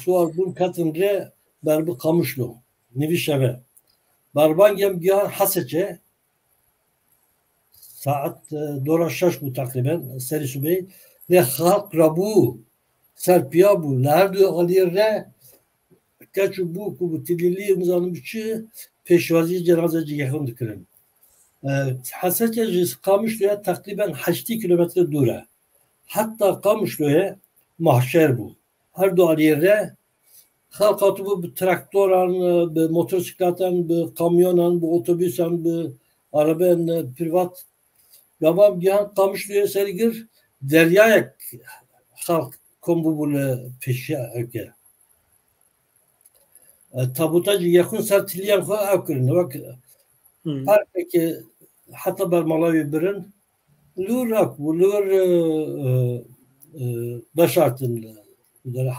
siwar bûn, ketin rê ber bi Qamişlo. Nîvî şeve. Berbangê em gihan Heseçê. Saet, e, dora şeş bû teqrîben, serî sibê. Lê xelk rabû, ser piya bû. Li her du aliyê re keç û bûk û bi tilîlî û nizanim bi çi pêşwazî cenaze cihê xwe dikirin. E, Heseçe ji Qamişloya teqrîben heştê kîlometre dûr e. Heta Qamişloyê mahşer bû. Her du aliyê re xelk hatibû bi traktoran, bi motosikletan, bi kamyonan, bi otobûsan, bi arabeyan privat. Gava em gihan Qamişloyê serî gir, deryayek xelk kom bûbû li pêşiya ewke. E, tabuta cihê xwe ser tiliyan xwe ew kirin. Wek Hmm. parkekê heta ber mala wî birin. Li wir rak bû, li wir, e, e, e, veşartin.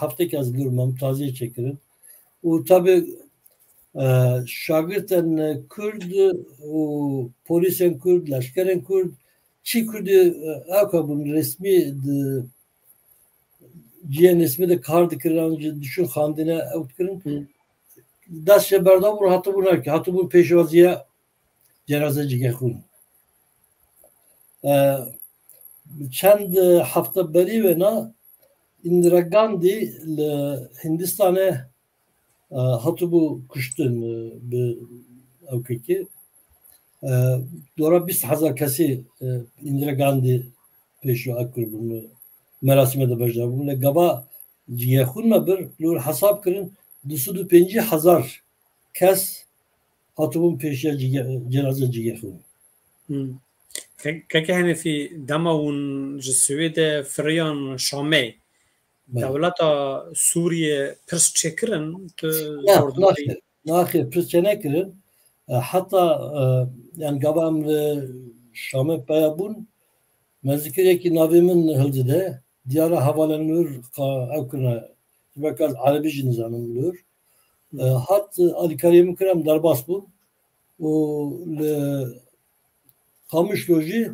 Heftêk ez li wir mam, taziyê çêkirin. Û tabi, e, şagirtên Kurd û polîsên Kurd, leşkerên Kurd, çi Kurdî, e, ewka bûn resmî di cihê resmî de kar dikirin, an jî diçûn xandine ew dikirin. Hı. Dest jê berdabûn, hatibûn ewkê, hatibûn pêşwaziya cenaze cihê xwe. E, çend hefte berî wêna Indira Gandhi li Hindistanê, e, hatibû kuştin, e, bi ewkekî. E, dora bîst hezar kesî, e, Indira Gandhi pêşiya ew kiribûn, merasîmê de beşdar bûn. Lê gava cihê xwe me bir, li wir hesab kirin, du sed û pêncî hezar kes hatibûn pêşiya cihê, cenaze cihê xwe. Hmm. Ke-, keke Henefî, dema hûn ji Swêdê firiyan Şamê, Belê. Dewleta Sûriyê pirs çêkirin, tu Na, zordar naxêr, naxêr, pirs çênekirin. E, heta, e, yani gava em li Şamê peya bûn, me zikir yekî navê min hildide, diyara hevalên wir qa-, ew kirine, ji ber ku ez erebî jî nizanim li wir. E, hat, e, alîkariyê min kir, em derbas bûn. Û li Qamişlo jî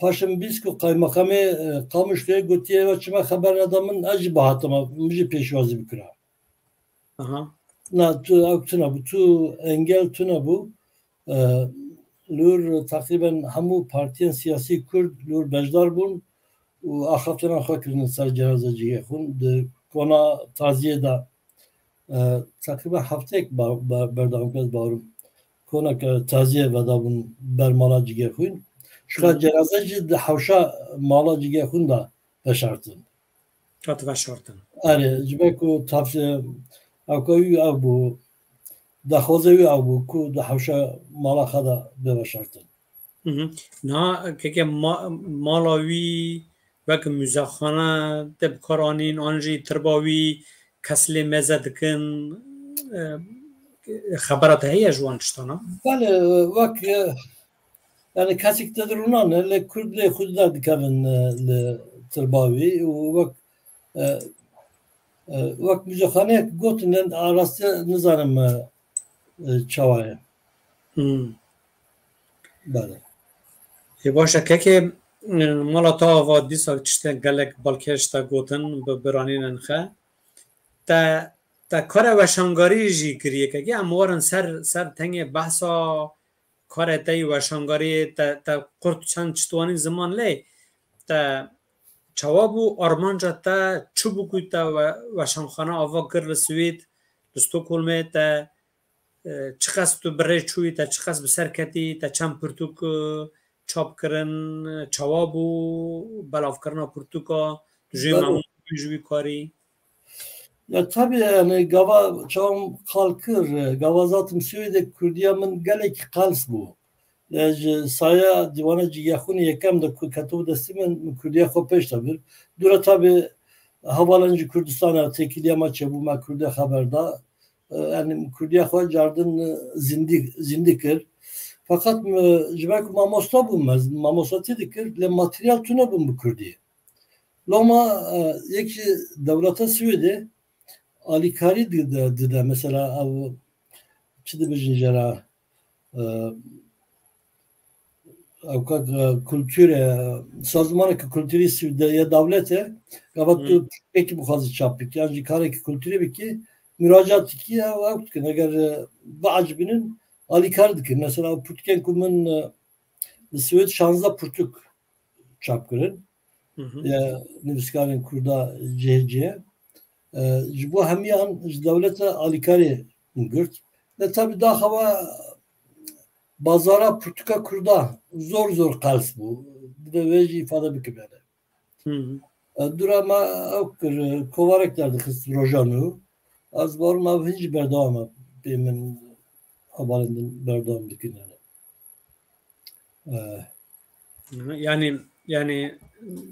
paşê min bîst ku qaymeqamê, e, Qamişloyê gotiye, "Ewa çima xeber neda min, ez jî bihatime, min jî pêşwazî bikira." Aha. Na, tu, ew tune bû, tu engel tune bû. E, li wir teqrîben hemû partiyên siyasî Kurd li wir beşdar bûn û axaftina xwe kirin ser cenaze cihê xwe. Di kona taziyê de, e, teqrîben hefteyek ba-, ba-, berdewam kir, ez bawerim. Koneke taziyê vedabûn ber mala cihê xwe. Çiqa Hı. cenaze jî di hewşa mala cihê xwe de veşartin. Hat veşartin. Erê, ji ber ku tavsiye ewka wî ew bû, daxwaza wî ew bû ku di hewşa mala xwe de bê veşartin. Hı hı. Niha keke ma-, mala wî wek muzexane tê bi kar anîn, an jî tirba wî kes lê meze dikin, e, xebera te heye ji wan tiştana? Belê, wek, e, yani kesek te dirûnan e, lê Kurd lê xwe de dikevin, e, li tirba wî û wek, e, e, wek muzexaneyek gotin, a rastî nizanim, e, e, çawa ye. Hmm. Belê. Ê, baş e, kekê, e, mala te ava dîsa tiştên gelek balkêş te gotin, bi biranînin xe. Te, te kare weşangarî jî kiriye, kekê, em warin ser, ser tengê behsa karê te yî weşangariyê, te, te qurt çend çi twanî ziman lê, te çawa bû, armanca te çi bû ku te we-, weşanxane ava kir li Swêd, li Stockholmê, te, e, çiqas tu bi rê çûyî, te çiqas bi ser ketî, te çend pirtûk, e, çap kirin, çawa bû belavkirina pirtûka, tu jê Belê. memnûn bûyî ji wî karî? Ya tabii, yani gava çawa min qal kir, gava zaten Swêdê kurdiya min gelekî qels bû. Lê ji saya dîwana Cîgehxûnê yekem de ku ketibû destê min, min kurdiya xwe pêş de bir. Dû re tabî hevalên ji Kurdistanê têkiliya me çêbû, me kurdiya xeber da. E, yanî min kurdiya xwe cardin, e, zindî, zindî kir. Feqet min, ji ber ku mamosta bûm, ez mamostetî dikir, lê materyal tune bûm bi kurdî. Loma, e, yek ji dewleta Swêdê alîkarî dide, dide. Mesela ew çi dibêjin jê re, e, ew ka, e, kulturê, e, sazmaneke kulturî Swêdê ya dewletê, gava tu Hmm. piştgekî bixwazî çap bikî, yan jî karekî kulturî bikî, muracat dikî, ew, ew dikin. Eger, e, biecibînin, alîkar dikin. Mesela pirtûkên ku min, e, li Swêd şanzdeh pirtûk çap kirin. Hı hı. Ya nivîskarên kurda cihê cihê. E, ji bo hemiyan ji dewlete alîkarî girt. Lê tabî daxewa bazara pirtûka kurda zor zor qels bû. Divê wê jî îfade bikim yani. Hı hı. E, dû re me ew kir, e, kovarek derdixist rojan û ez bawer me ev hin jî berdewam e. Pê min hevalên din berdewam dikin yani. E, Yani, yani,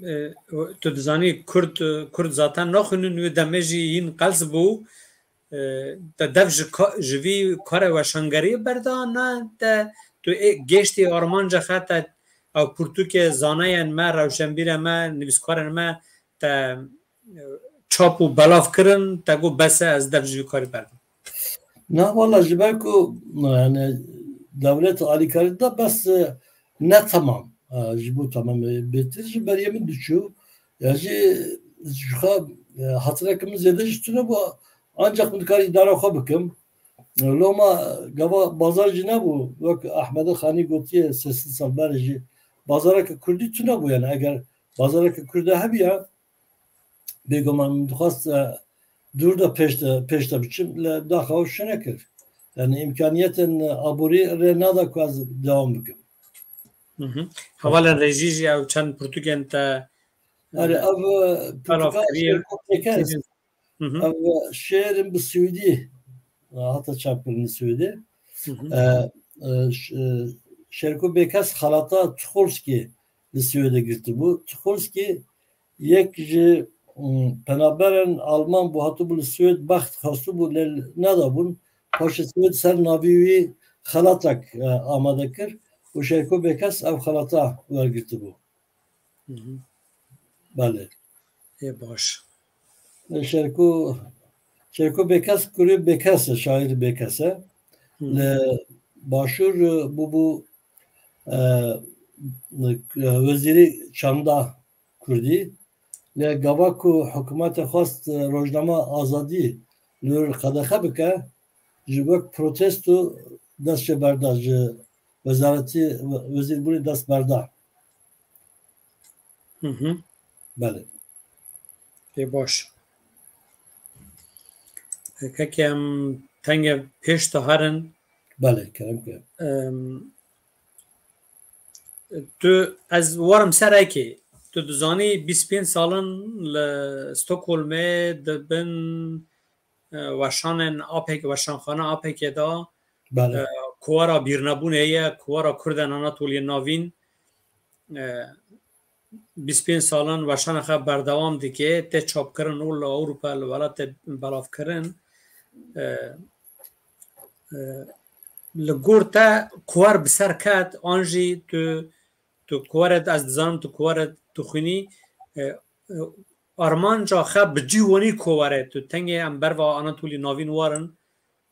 e, tu dizanî Kurd, Kurd zaten naxwînin, wê demê jî hîn qels bû. E, te dev ji ka-, ji vî karê weşangeriyê berda, na te tu ê gêştî armanca xwe te ew pirtûkê zanayên me, rewşenbîrê me, nivîskarên me te, e, çap û belav kirin, te got, "Bes e, ez dev ji vî karî berdim." Na, wala ji ber ku, yani, dewlet alîkarî da, bes, e, ne temam. E, ji bo temamê bêtir ji beriyê min diçû. Ya jî ji xwe, e, hatireke min zêde jî tune bû, ancak min dikar îdara xwe bikim. E, loma gava bazar jî nebû. Wek Ahmedê Xanî gotiye, sê sed sal berê jî bazareke kurdî tune bû. Yani eger bazareke kurde hebiya, bêguman min dixwest, e, dûr de pêş de, pêş de biçim, lê daxa ew şine kir. Yani îmkaniyetên aborî rê nada ku ez dewam bikim. Hı hı. Hevalên rejî jî ew çend pirtûkên te, e, Erê, ev, e, belav pirtûka kiriye. Şêrko Pêkes. Hı hı. Ev, e, şêrin bi Swêdî, e, hate çapkirin li Swêdê. Hı hı. E, e, ş-, e, Şêrko Pêkes xelata Tucholsky li Swêdê girtibû. Tucholsky yek ji, ım, penaberên Alman bû, hatibû li Swêd bext xwestibû, lê nedabûn. Paşê Swêd ser navî wî xelatek, e, amade kir û Şêrko Pêkes ev xelata wergirtibû. Hı hı. Belê. Ê baş. Şêrko, Şêrko Pêkes kurê Pêkes e, şaîr Pêkes e. Hı. Li Başûr, e, bûbû, e, e, wezîrê çanda kurdî. Lê gava ku hikûmetê xwest, e, rojnama Azadî li wir qedexe bike, ji wek protesto dest jê berda, ji wezaretî, we-, wezîrbûnê dest berda. Hı hı. Belê. Ê baş. Kekê em tenge pêş de herin. Belê, kerem ke. Em, tu, ez warim ser ekê. Tu dizanî bîst pênc sal in li Stockholmê di bin, e, weşanên APK, weşanxane APKê de, Belê. e, kuwara bîrnebûnê ye, kuwara Kurdên Anatoliyê Navîn, e, bîst pênc sal in weşana xwe berdewam dike, tê çapkirin û li Ewropa, li welatê belavkirin. E, e, li gor te kuwar bi ser ket, an jî tu, tu kuwar e, ez dizanim tu kuwar e, tu xwînî, e, e, armanca xwe bi cî wanî kuwar e, tu tengê em berva Anatolî Navîn warin,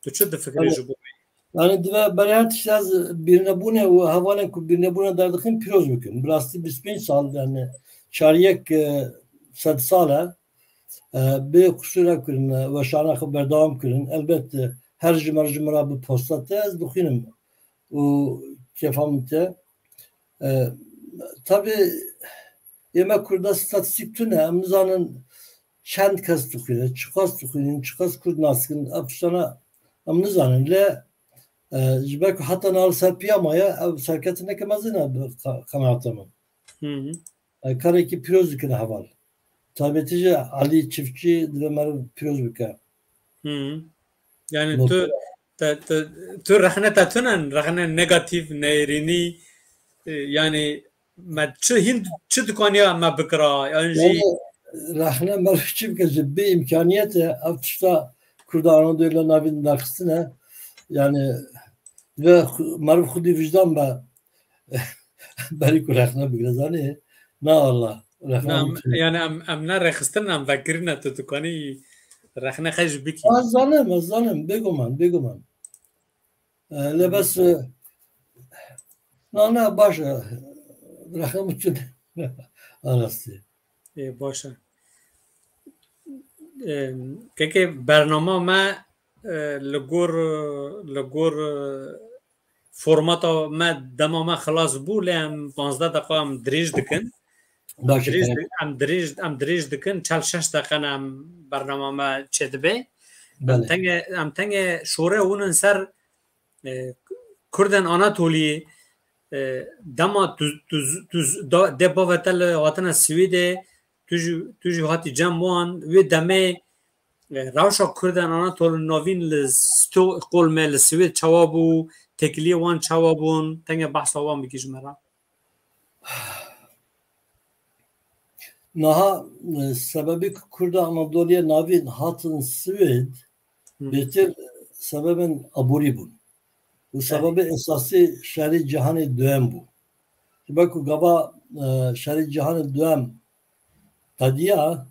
tu çi difikirî Belê. ji bo wê? Yani dibe berê her tişt ez bîrnebûnê û hevalên ku bîrnebûnê derdixin pîroz bikim. Bi rastî bîst pênc sal, yani çar yek, e, sed sal e, e, bê qusûr ev kirin, e, weşana xwe berdewam kirin. Elbet, e, her ji me re, ji me re bi posta te ez dixwînim û kêfa min te. E, tabî ê me Kurda statîstîk tune, em nizanin çend kes dixwîne, çiqas dixwînin, çiqas Kurd nas dikin, ev tiştana em nizanin. Lê, e, ji ber ku heta niha li ser piya maye, ev serketineke mezin e bi qa-, qenaeta min. Hı hı. E, karekî pîroz dikine heval. Taybetî jî Elî Çiftçî divê meriv pîroz bike. Hı hı. Yani Not tu, Te, te, tu rexne te tunen, rexne negatîf, neyirînî, e, yani me çi hîn, çi dikaniya me bikira, yan jî Yani rexne meriv çi bike ji bê îmkaniyete ev tişta Kurda Anadoluyê navîn derxistine. Yani ve xu-, meriv xwedî vicdan be berî ku rexne bigire, zanî? Na Allah, rexne Na, em, mümkün. yani em, em ne rexistin, em vekirine tu dikanî rexne xwe jî bikî. Ez zanim, ez zanim, bêguman, bêguman. E, lê bes, e, na, na, baş e, rexne mümkün. Arastî. Ê, baş e. Ê, kekê bernama me, e, li gor, li gor, e, formata me, dema me xilas bû, lê em panzdeh deqa em dirêj dikin. Em Baş e, dirêj tamam. di-, em dirêj, em dirêj dikin, çel şeş deqe ne em bernama me çêdibe. Em Belê. tenge, em tenge şore hûnin ser, e, Kurdên Anatoliyê, e, dema tu, tu, tu, da, dê bavete li hatine Swêdê, tu jî, tu jî hatî cem wan, wê demê, e, rewşa Kurdên Anatolî navîn li Stockholmê, li Swêd çawa bû, têkiliyê wan çawa bûn, tenge behsa wan bikî ji me re. Niha, e, sebebê ku Kurda Anadoliyê navîn hatin Swêd, Hı. bêtir sebebên aborî bûn. Û Evet. sebebê esasî şerê cîhanê duyem bû. Ji ber ku gava, e, şerê cîhanê duyem qediya,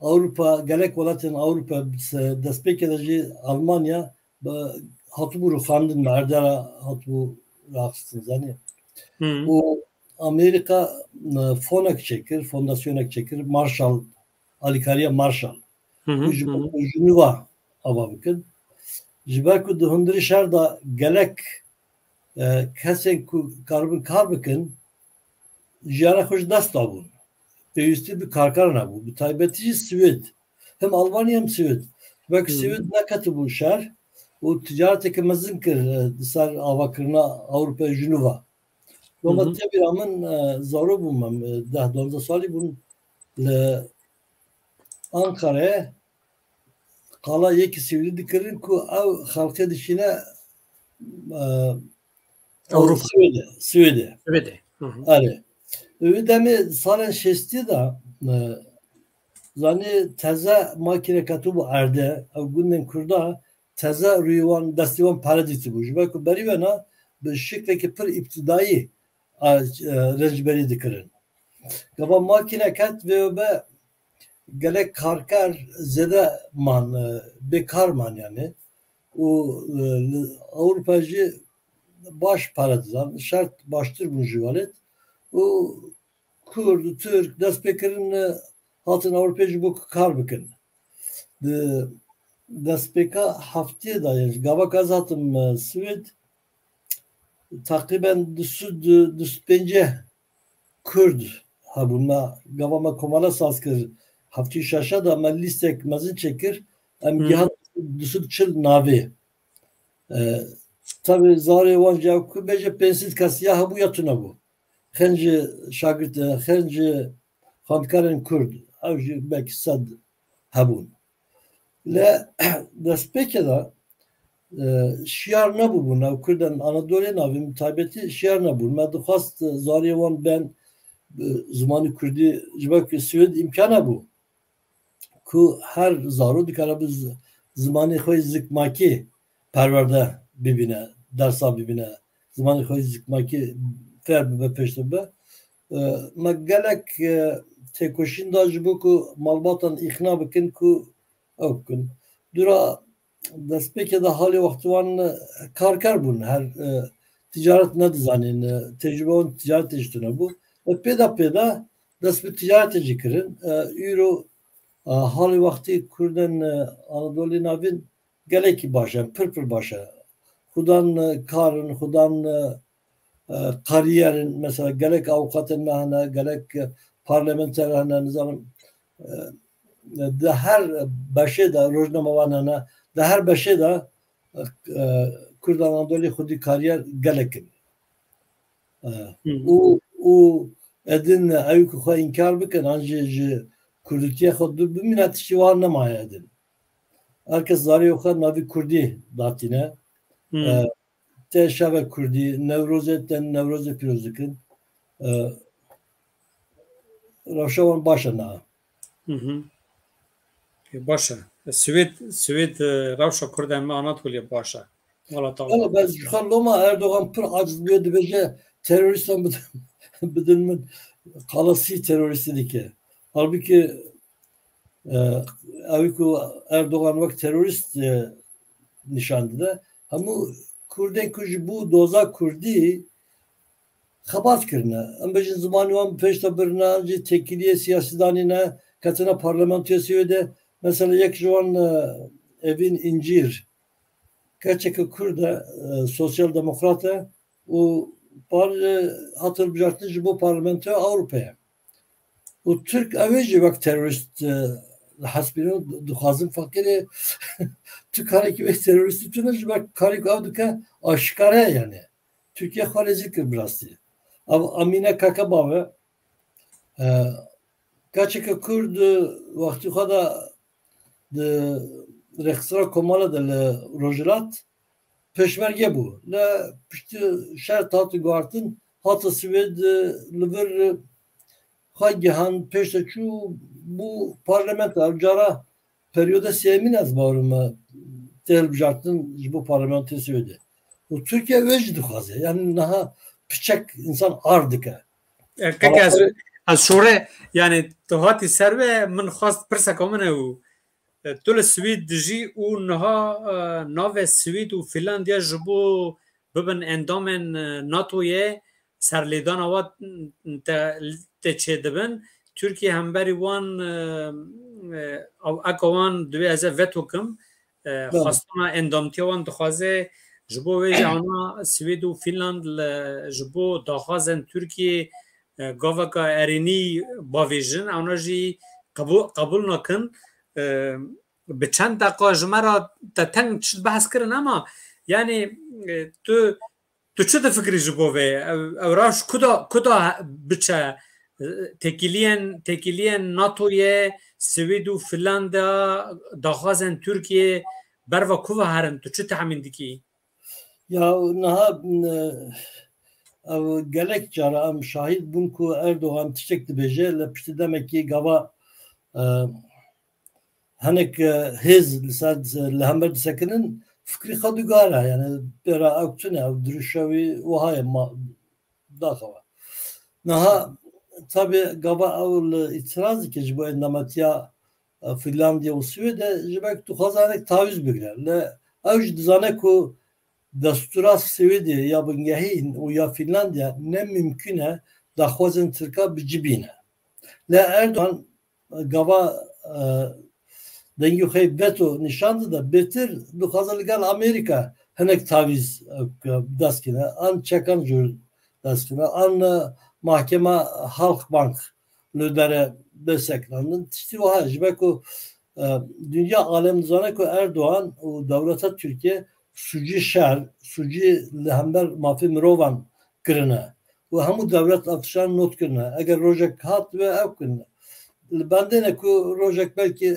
Ewropa, gelek welatên Ewropa, se-, destpêkê de jî Almanya, be, hatibû rûxandin, me erdê re hatibû raxistin, zanî. Hı. Û Amerîka, e, fonek çêkir, fondasyonek çêkir, Marshall, alîkariya Marshall. Hı hı, Û ji hı hı. bo Jinûva ava bikin. Ji ber ku di hundirê şer de gelek, e, kesên ku karibin kar bikin, jiyana xwe ji dest dabûn. Pêwîstî bi karkar nebû. Bi taybetî jî Swêd. Hem Almanya hem Swêd. Belkî Hmm. Swêd neketibû şer û ticareteke mezin kir, e, di ser avakirina Ewropayê Jinûva. Loma Hı hı. tevîra min, e, zarok bûm em, e, deh duwazdeh salî bûn li Ankarayê qala yekî Swêdî dikirin ku ew xelkê dişîne, e, Ewropa. Swêdê, Swêdê. Swêdê. Hı hı. Erê. Wî demê salên şêstî de, e, zanî teze makîne ketibû erdê, ew gundên Kurda teze rûyê wan, destê wan pere dîtibû. Ji ber ku berî wena bi şiklekî pir îbtidayî, a, e, rêncberî dikirin. Gava makîne ket vê be gelek karker zêde man, e, bêkar man yani. Û, e, li Ewropa jî baş pere dizan, şert baştir bûn ji welêt. Û Kurd û Tirk dest pê kirin, e, hatin Ewropê ji bo ku kar bikin. Di destpêka heftê de, yani gava ku ez hatim, e, Swêd, teqrîben du sed, du sed pêncî Kurd hebûn. Me, gava me komele saz kir, heftê şeş de me lîstek mezin çêkir, em Hı. gihan du sed çil navê. E, tabi zarê wan jî ew ku bêje pênc sed kes ya hebû ya tune bû. Xên ji şagirt, xên ji xwendkarên Kurd, ew jî belkî sed hebûn. Lê destpêkê de, e, şiyar nebûbûn, ew Kurdên Anadolê navîn bi taybetî şiyar nebûn. Me dixwest, e, zariyê wan bên, e, zimanê Kurdî, ji ber ku Swêd îmkan hebû ku her zaro dikare bi z-, zimanê xwe yê zikmakî perwerde bibîne, dersa bibîne, zimanê xwe yê zikmakî fêr bibe, pêştir bibe. E, me gelek, e, têkoşîn da ji bo ku malbatan îqna bikin ku ew bikin. Dûra destpêkê de halê wextî wan, e, karker bûn, her, e, ticaret nedizanîn, e, tecrûbe wan ticaretê jî tune bû. E, pê de pê de dest bi ticaretê jî kirin. E, îro, e, halê wextî Kurdên, e, Anadolê Navîn gelekî baş e, pir pir baş e. Xudan, e, kar in, xudan, e, e, kariyer in, mesela gelek avukatên me hene, gelek, e, parlamenter hene, nizanim, e, di her beşê de rojnamevan hene, di her beşê de, e, Kurdan Anadolî xwedî kariyer gelek in. E, Hı hı. û, û edin ew ku xwe înkar bikin, an jî ji kurdîtiya xwe dûr bimîne, tiştî wan nemaye edin. Her kes zarê xwe navî kurdî datîne. Hmm. E, te şeve Kurdî, Newrozê te Newrozê pîroz dikin. E, rewşa wan baş e niha. Hı hı. E, baş e. Swêd, Swêd, e, rewşa Kurd em Anatoliye baş e. Wala tamam. Wala ben ji xwe loma Erdogan pir aciz bûye, dibêje terorîstan bidin, bidin min, xalasî terorîstî dike. Halbuki, e, ew ku Erdogan wek terorîst, e, nîşan dide, hemû Kurdên ku ji bo doza Kurdî xebat kirine. Em bêjin zimanê wan bi pêş de birine, an jî têkiliyê siyasî danîne, ketine parlamentoya Swêdê. Mesela yek ji wan, e, Evîn Încîr, keçeke Kurd e, e, sosyal demokrat e û par, e, hat hilbijartin ji bo parlamentoya Ewropayê. Û Tirk ew ê jî wek terorîst, e, hesibînin, dixwazin feqîrê tu karekî wek terorîstî tune ji ber karê ku ew dike aşikare ye yani. Tirkiye xwe rezîl kir bi rastî. Ev Amîne Kakabave, e, keçeke Kurd, e, wextî xwe de di rêxistina Komala de li Rojhilat pêşmerge bû. Li piştî şer hate guhartin, hate Swêd, e, li vir, e, xwe gihand, pêş de çû bû parlamento. Ev cara peryoda sêyemîn ez bawerim me tê hilbijartin ji bo parlamentoya Swêdê. Û Tirkiye wê jî dixwaze. Yani niha piçek însan ar dike. E, kek ez, ez şore, yani tu hatî ser ve, min xwest pirseka min e û, e, tu li Swêd dijî û niha, e, navê Swêd û Finlandiya ji bo bibin endamên, e, NATOyê, serlêdana wa te, te çêdibin. Tirkiye hemberî wan, e, e, ew eka wan divê ez ê veto kim. E, Belê. Xwestana endamtiya wan dixwaze, ji bo wê jî ana Swêd û Fînland li, ji bo daxwazên Tirkiyê, e, gaveka erênî bavêjin, ana jî qebû-, qebûl nakin. E, bi çend deqa ji me re te teng tişt behs kirin, ema, yani, e, tu, tu çi difikirî ji bo vê? Ew, ew rewş kuda, kuda biçe? E, têkiliyên, têkiliyên NATOyê, Swêd û Finlanda, daxwazên Tirkiyê berva ku ve herin, tu çi tehmîn dikî? Ya niha, e, ew gelek cara em şahîd bûn ku Erdogan tiştek dibêje, li piştî demekî gava, e, hinek, e, hêz li ser, li hember disekinin, fikrî xwe dugare, yani pêra ew tune, ew dirûşa wî wiha ye, ma, daxewa. Niha, tabi, gava ew li îtiraz dike ji bo endametiya, e, Finlandiya û Swêdê, ji ber ku dixwaze hinek tawîz bigire. Lê ew jî dizane ku destûra Swêdê ya bingehîn û ya Finlandiya ne mimkûn e daxwazên Tirka bi cî bîne. Lê Erdogan gava, e, dengê xwe veto nîşan dide, bêtir dixwaze li gel Amerîka hinek tavîz, e, dest kine, an çekan jûr dest kine, an, e, mahkema Halkbank li dere bê sekinandin. Tiştî wiha ji ber ku, e, dinya alem dizane ku Erdogan û dewleta Tirkiye sûcî şer, sûcî li hember mafê mirovan kirine. Û hemû dewlet ev tiştan not kirine. Eger rojek hat ve ew kirine. Li bendê ne ku rojek belkî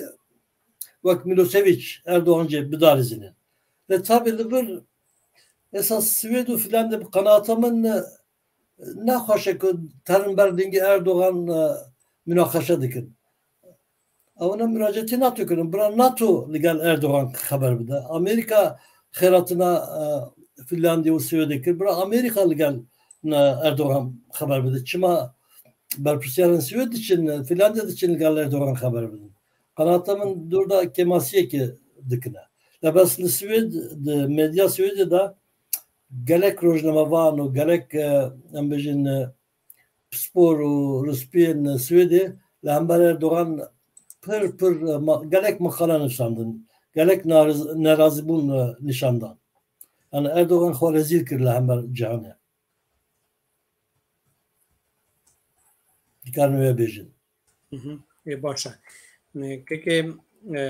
wek Milosevic Erdogan jê bidarizînin. Lê tabî li vir esas Swêd û Finlandya bi qenaata min ne, nexweş e ku terin ber dengê Erdogan, e, münaqeşe dikin. Ewana muracetê NATO kirin. Bira NATO li gel Erdogan xeber bide. Amerîka xêratina, e, Finlandiya û Swêdê kir. Bira Amerîka li gel, e, Erdogan xeber bide. Çima berpirsiyarên Swêd diçin, Finlandiya diçin li gel Erdogan xeber bidin? Qenata min dor da kêmasiyekê dikine. Lê bes li Swêd, di medya Swêdê de gelek rojnamevan û gelek, e, em bêjin, e, pispor û rispiyên Swêdê li hember Erdogan pir, pir, e, ma-, gelek meqale nivîsandin, gelek nariz-, nerazîbûn, e, nîşan dan. Yani Erdogan xwe rezîl kir li hember cîhanê. Dikarin wê bêjin. Hı hı. Ê, baş e. Ne, keke, e,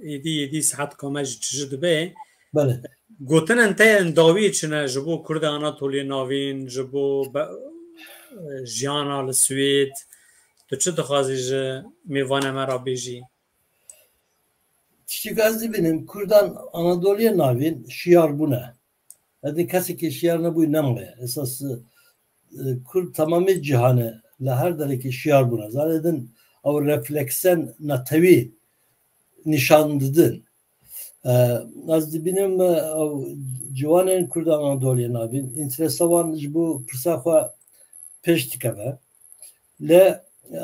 êdî, êdî saet kame ji çi ji dibe. Belê. Gotinên te yên dawî çi ne ji bo Kurdê Anatoliyê Navîn, ji bo be-, e, jiyana li Swêd? Tu çi dixwazî ji mêvanê me re bêjî? Tiştî ku ez dibînim, Kurdan Anadoliyê Navîn şiyar bûne. Edin kesekî şiyar nebûyî nemaye. Esas, e, Kurd temamê cîhanê li her derekê şiyar bûne. Zanê din ew refleksen netewî nîşan didin. E, ez dibînim, e, ew ciwanên Kurda Anadoliyê navîn, înteresa wan ji bo pirsa xwe pêş dikeve. Lê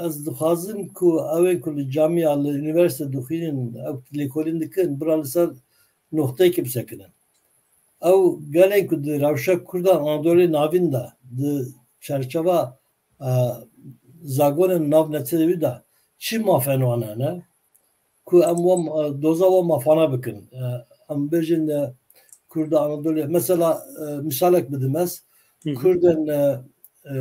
ez dixwazim ku ewên ku li camiya, li unîversîte dixwînin, ew lêkolîn dikin, bira li ser noxteyekê bisekinin. Ew gelên ku di rewşa Kurda Anadolê navîn de, di çerçeva, e, zagonên navnetewî de çi mafên wan hene, ku em wan, e, doza wan mafana bikin. E, em bêjin, e, Kurda Anadolê, mesela, e, misalek bidim ez, Hı hı. Kurdên, e, e,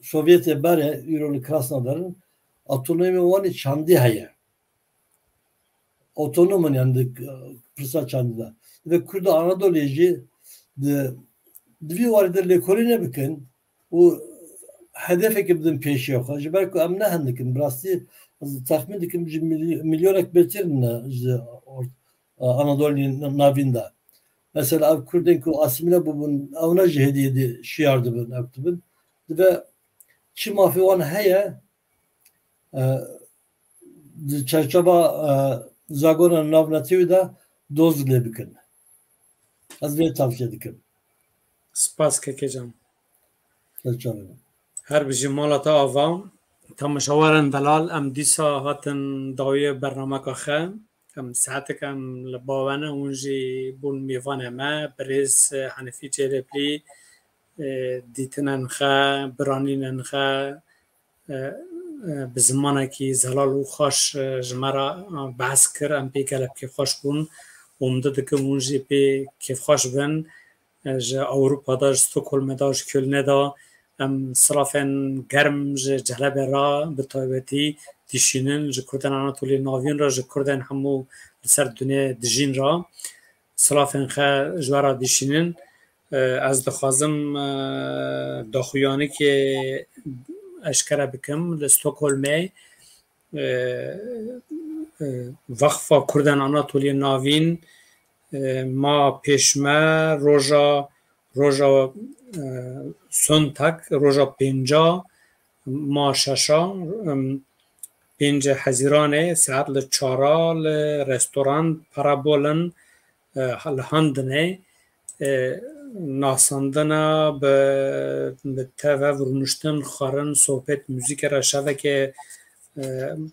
Sovyetê berê, îro li Krasnodar in, otonomî wan ê çandî heye. Otonom in, yani di, e, pirsa çandî de. Ve Kurda Anadolê jî di, di vî warî de lêkolînê bikin û hedefekê bidin pêşiya xwe. Ji ber ku em ne hin dikin, bi rastî ez texmîn dikim ji milyo-, milyonek bêtir ne ji or-, e, Anadolê navîn de. Mesela ev Kurdên ku asîmîle bûbûn, ew ne ji hêdî hêdî şiyar dibin, ew dibin. Dibe çi mafê wan heye, e, di çerçeva, e, zagona navnetewî de doz lê bikin. Ez vê tavsiye dikim. Spas kekê can. Ser çavê min. Her bijî mala te ava. Temaşewarên delal, em dîsa hatin dawiyê bernameka xe. Em saetek em li ba we ne, hûn jî bûn mêvanê me, birêz, e, Henîfî Cêrêplî, e, dîtinên xe, biranînên xe, e, e, bi zimanekî zelal û xweş, e, ji me re, e, behs kir, em pê gelek kêfxweş bûn û min dikim hûn jî pê kêfxweş bin. E, ji Ewropa de, ji Stockholmê de, ji Kölnê de em silafên germ ji Celebê re bi taybetî dişînin, ji Kurdên Anatoliyê Navîn re, ji Kurdên hemû li ser dinyê dijîn re. Silafên xe ji we re dişînin. E, ez dixwazim, e, daxuyanîkê eşkere bikim. Li Stockholmê, e, e, Veqfa Kurdên Anatoliyê Navîn, e, ma pêşme roja, roja, e, Sontak, roja pênca, ma şeşa, em, pêncê Hezîranê saet li çara li restoran Parabolin, e, li Handinê, e, nasandina bi, bi tev rûniştin, xwarin, sohbet, muzîkê re şevekê, e,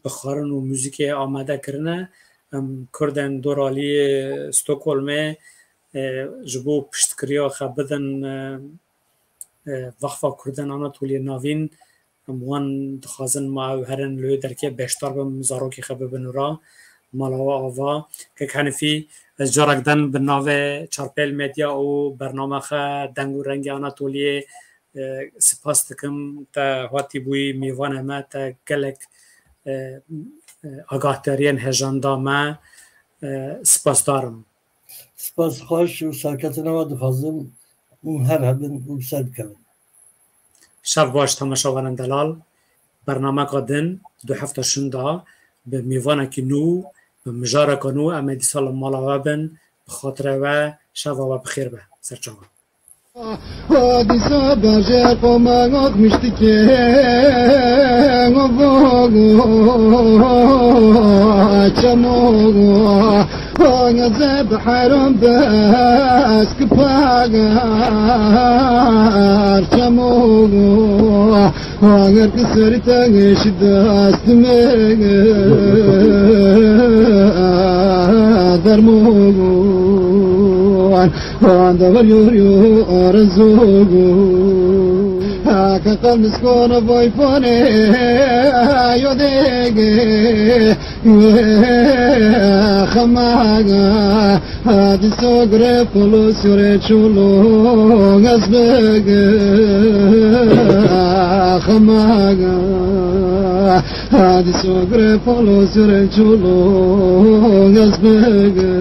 bi xwarin û muzîkê amade kirine. Em Kurdên doraliyê Stockholmê, e, ji bo piştgiriya xwe bidin, e, e, Veqfa Kurdên Anatoliyê Navîn, em wan dixwazin ma ew herin li wê derkê beşdar bin, zarokê xwe bibin û ra mala we ava. Kek Henîfî, ez carek din bi navê Çarpêl Medya û bername xwe Deng û Rengê Anatoliyê, e, spas dikim. Te hatî bûyî mêvanê me, te gelek, e, e, agahdariyên hêjan da me. E, spasdar im. Spas xweş û serketina we dixwazim û her hebin û bi ser bikevin. Şev baş temaşevanên delal. Bernameka din du hefta şinda bi mêvanekî nû, bi mijareka nû em ê dîsa li mala we bin. Bi xatirê we, şeva we bi xêr be. Serçava. Hadîsa bajêr qomangok miştikê çemo. Angeze bi heron bes kipagar çemo. Ager ki serî te şi dest me dermon. Anda var yor yor arzu. Haka kalmış kona boy fone. Yo dege. Khamaga. Hadi sogre polo sure chulo. Gazbege. Khamaga. Hadi sogre polo sure chulo. Gazbege.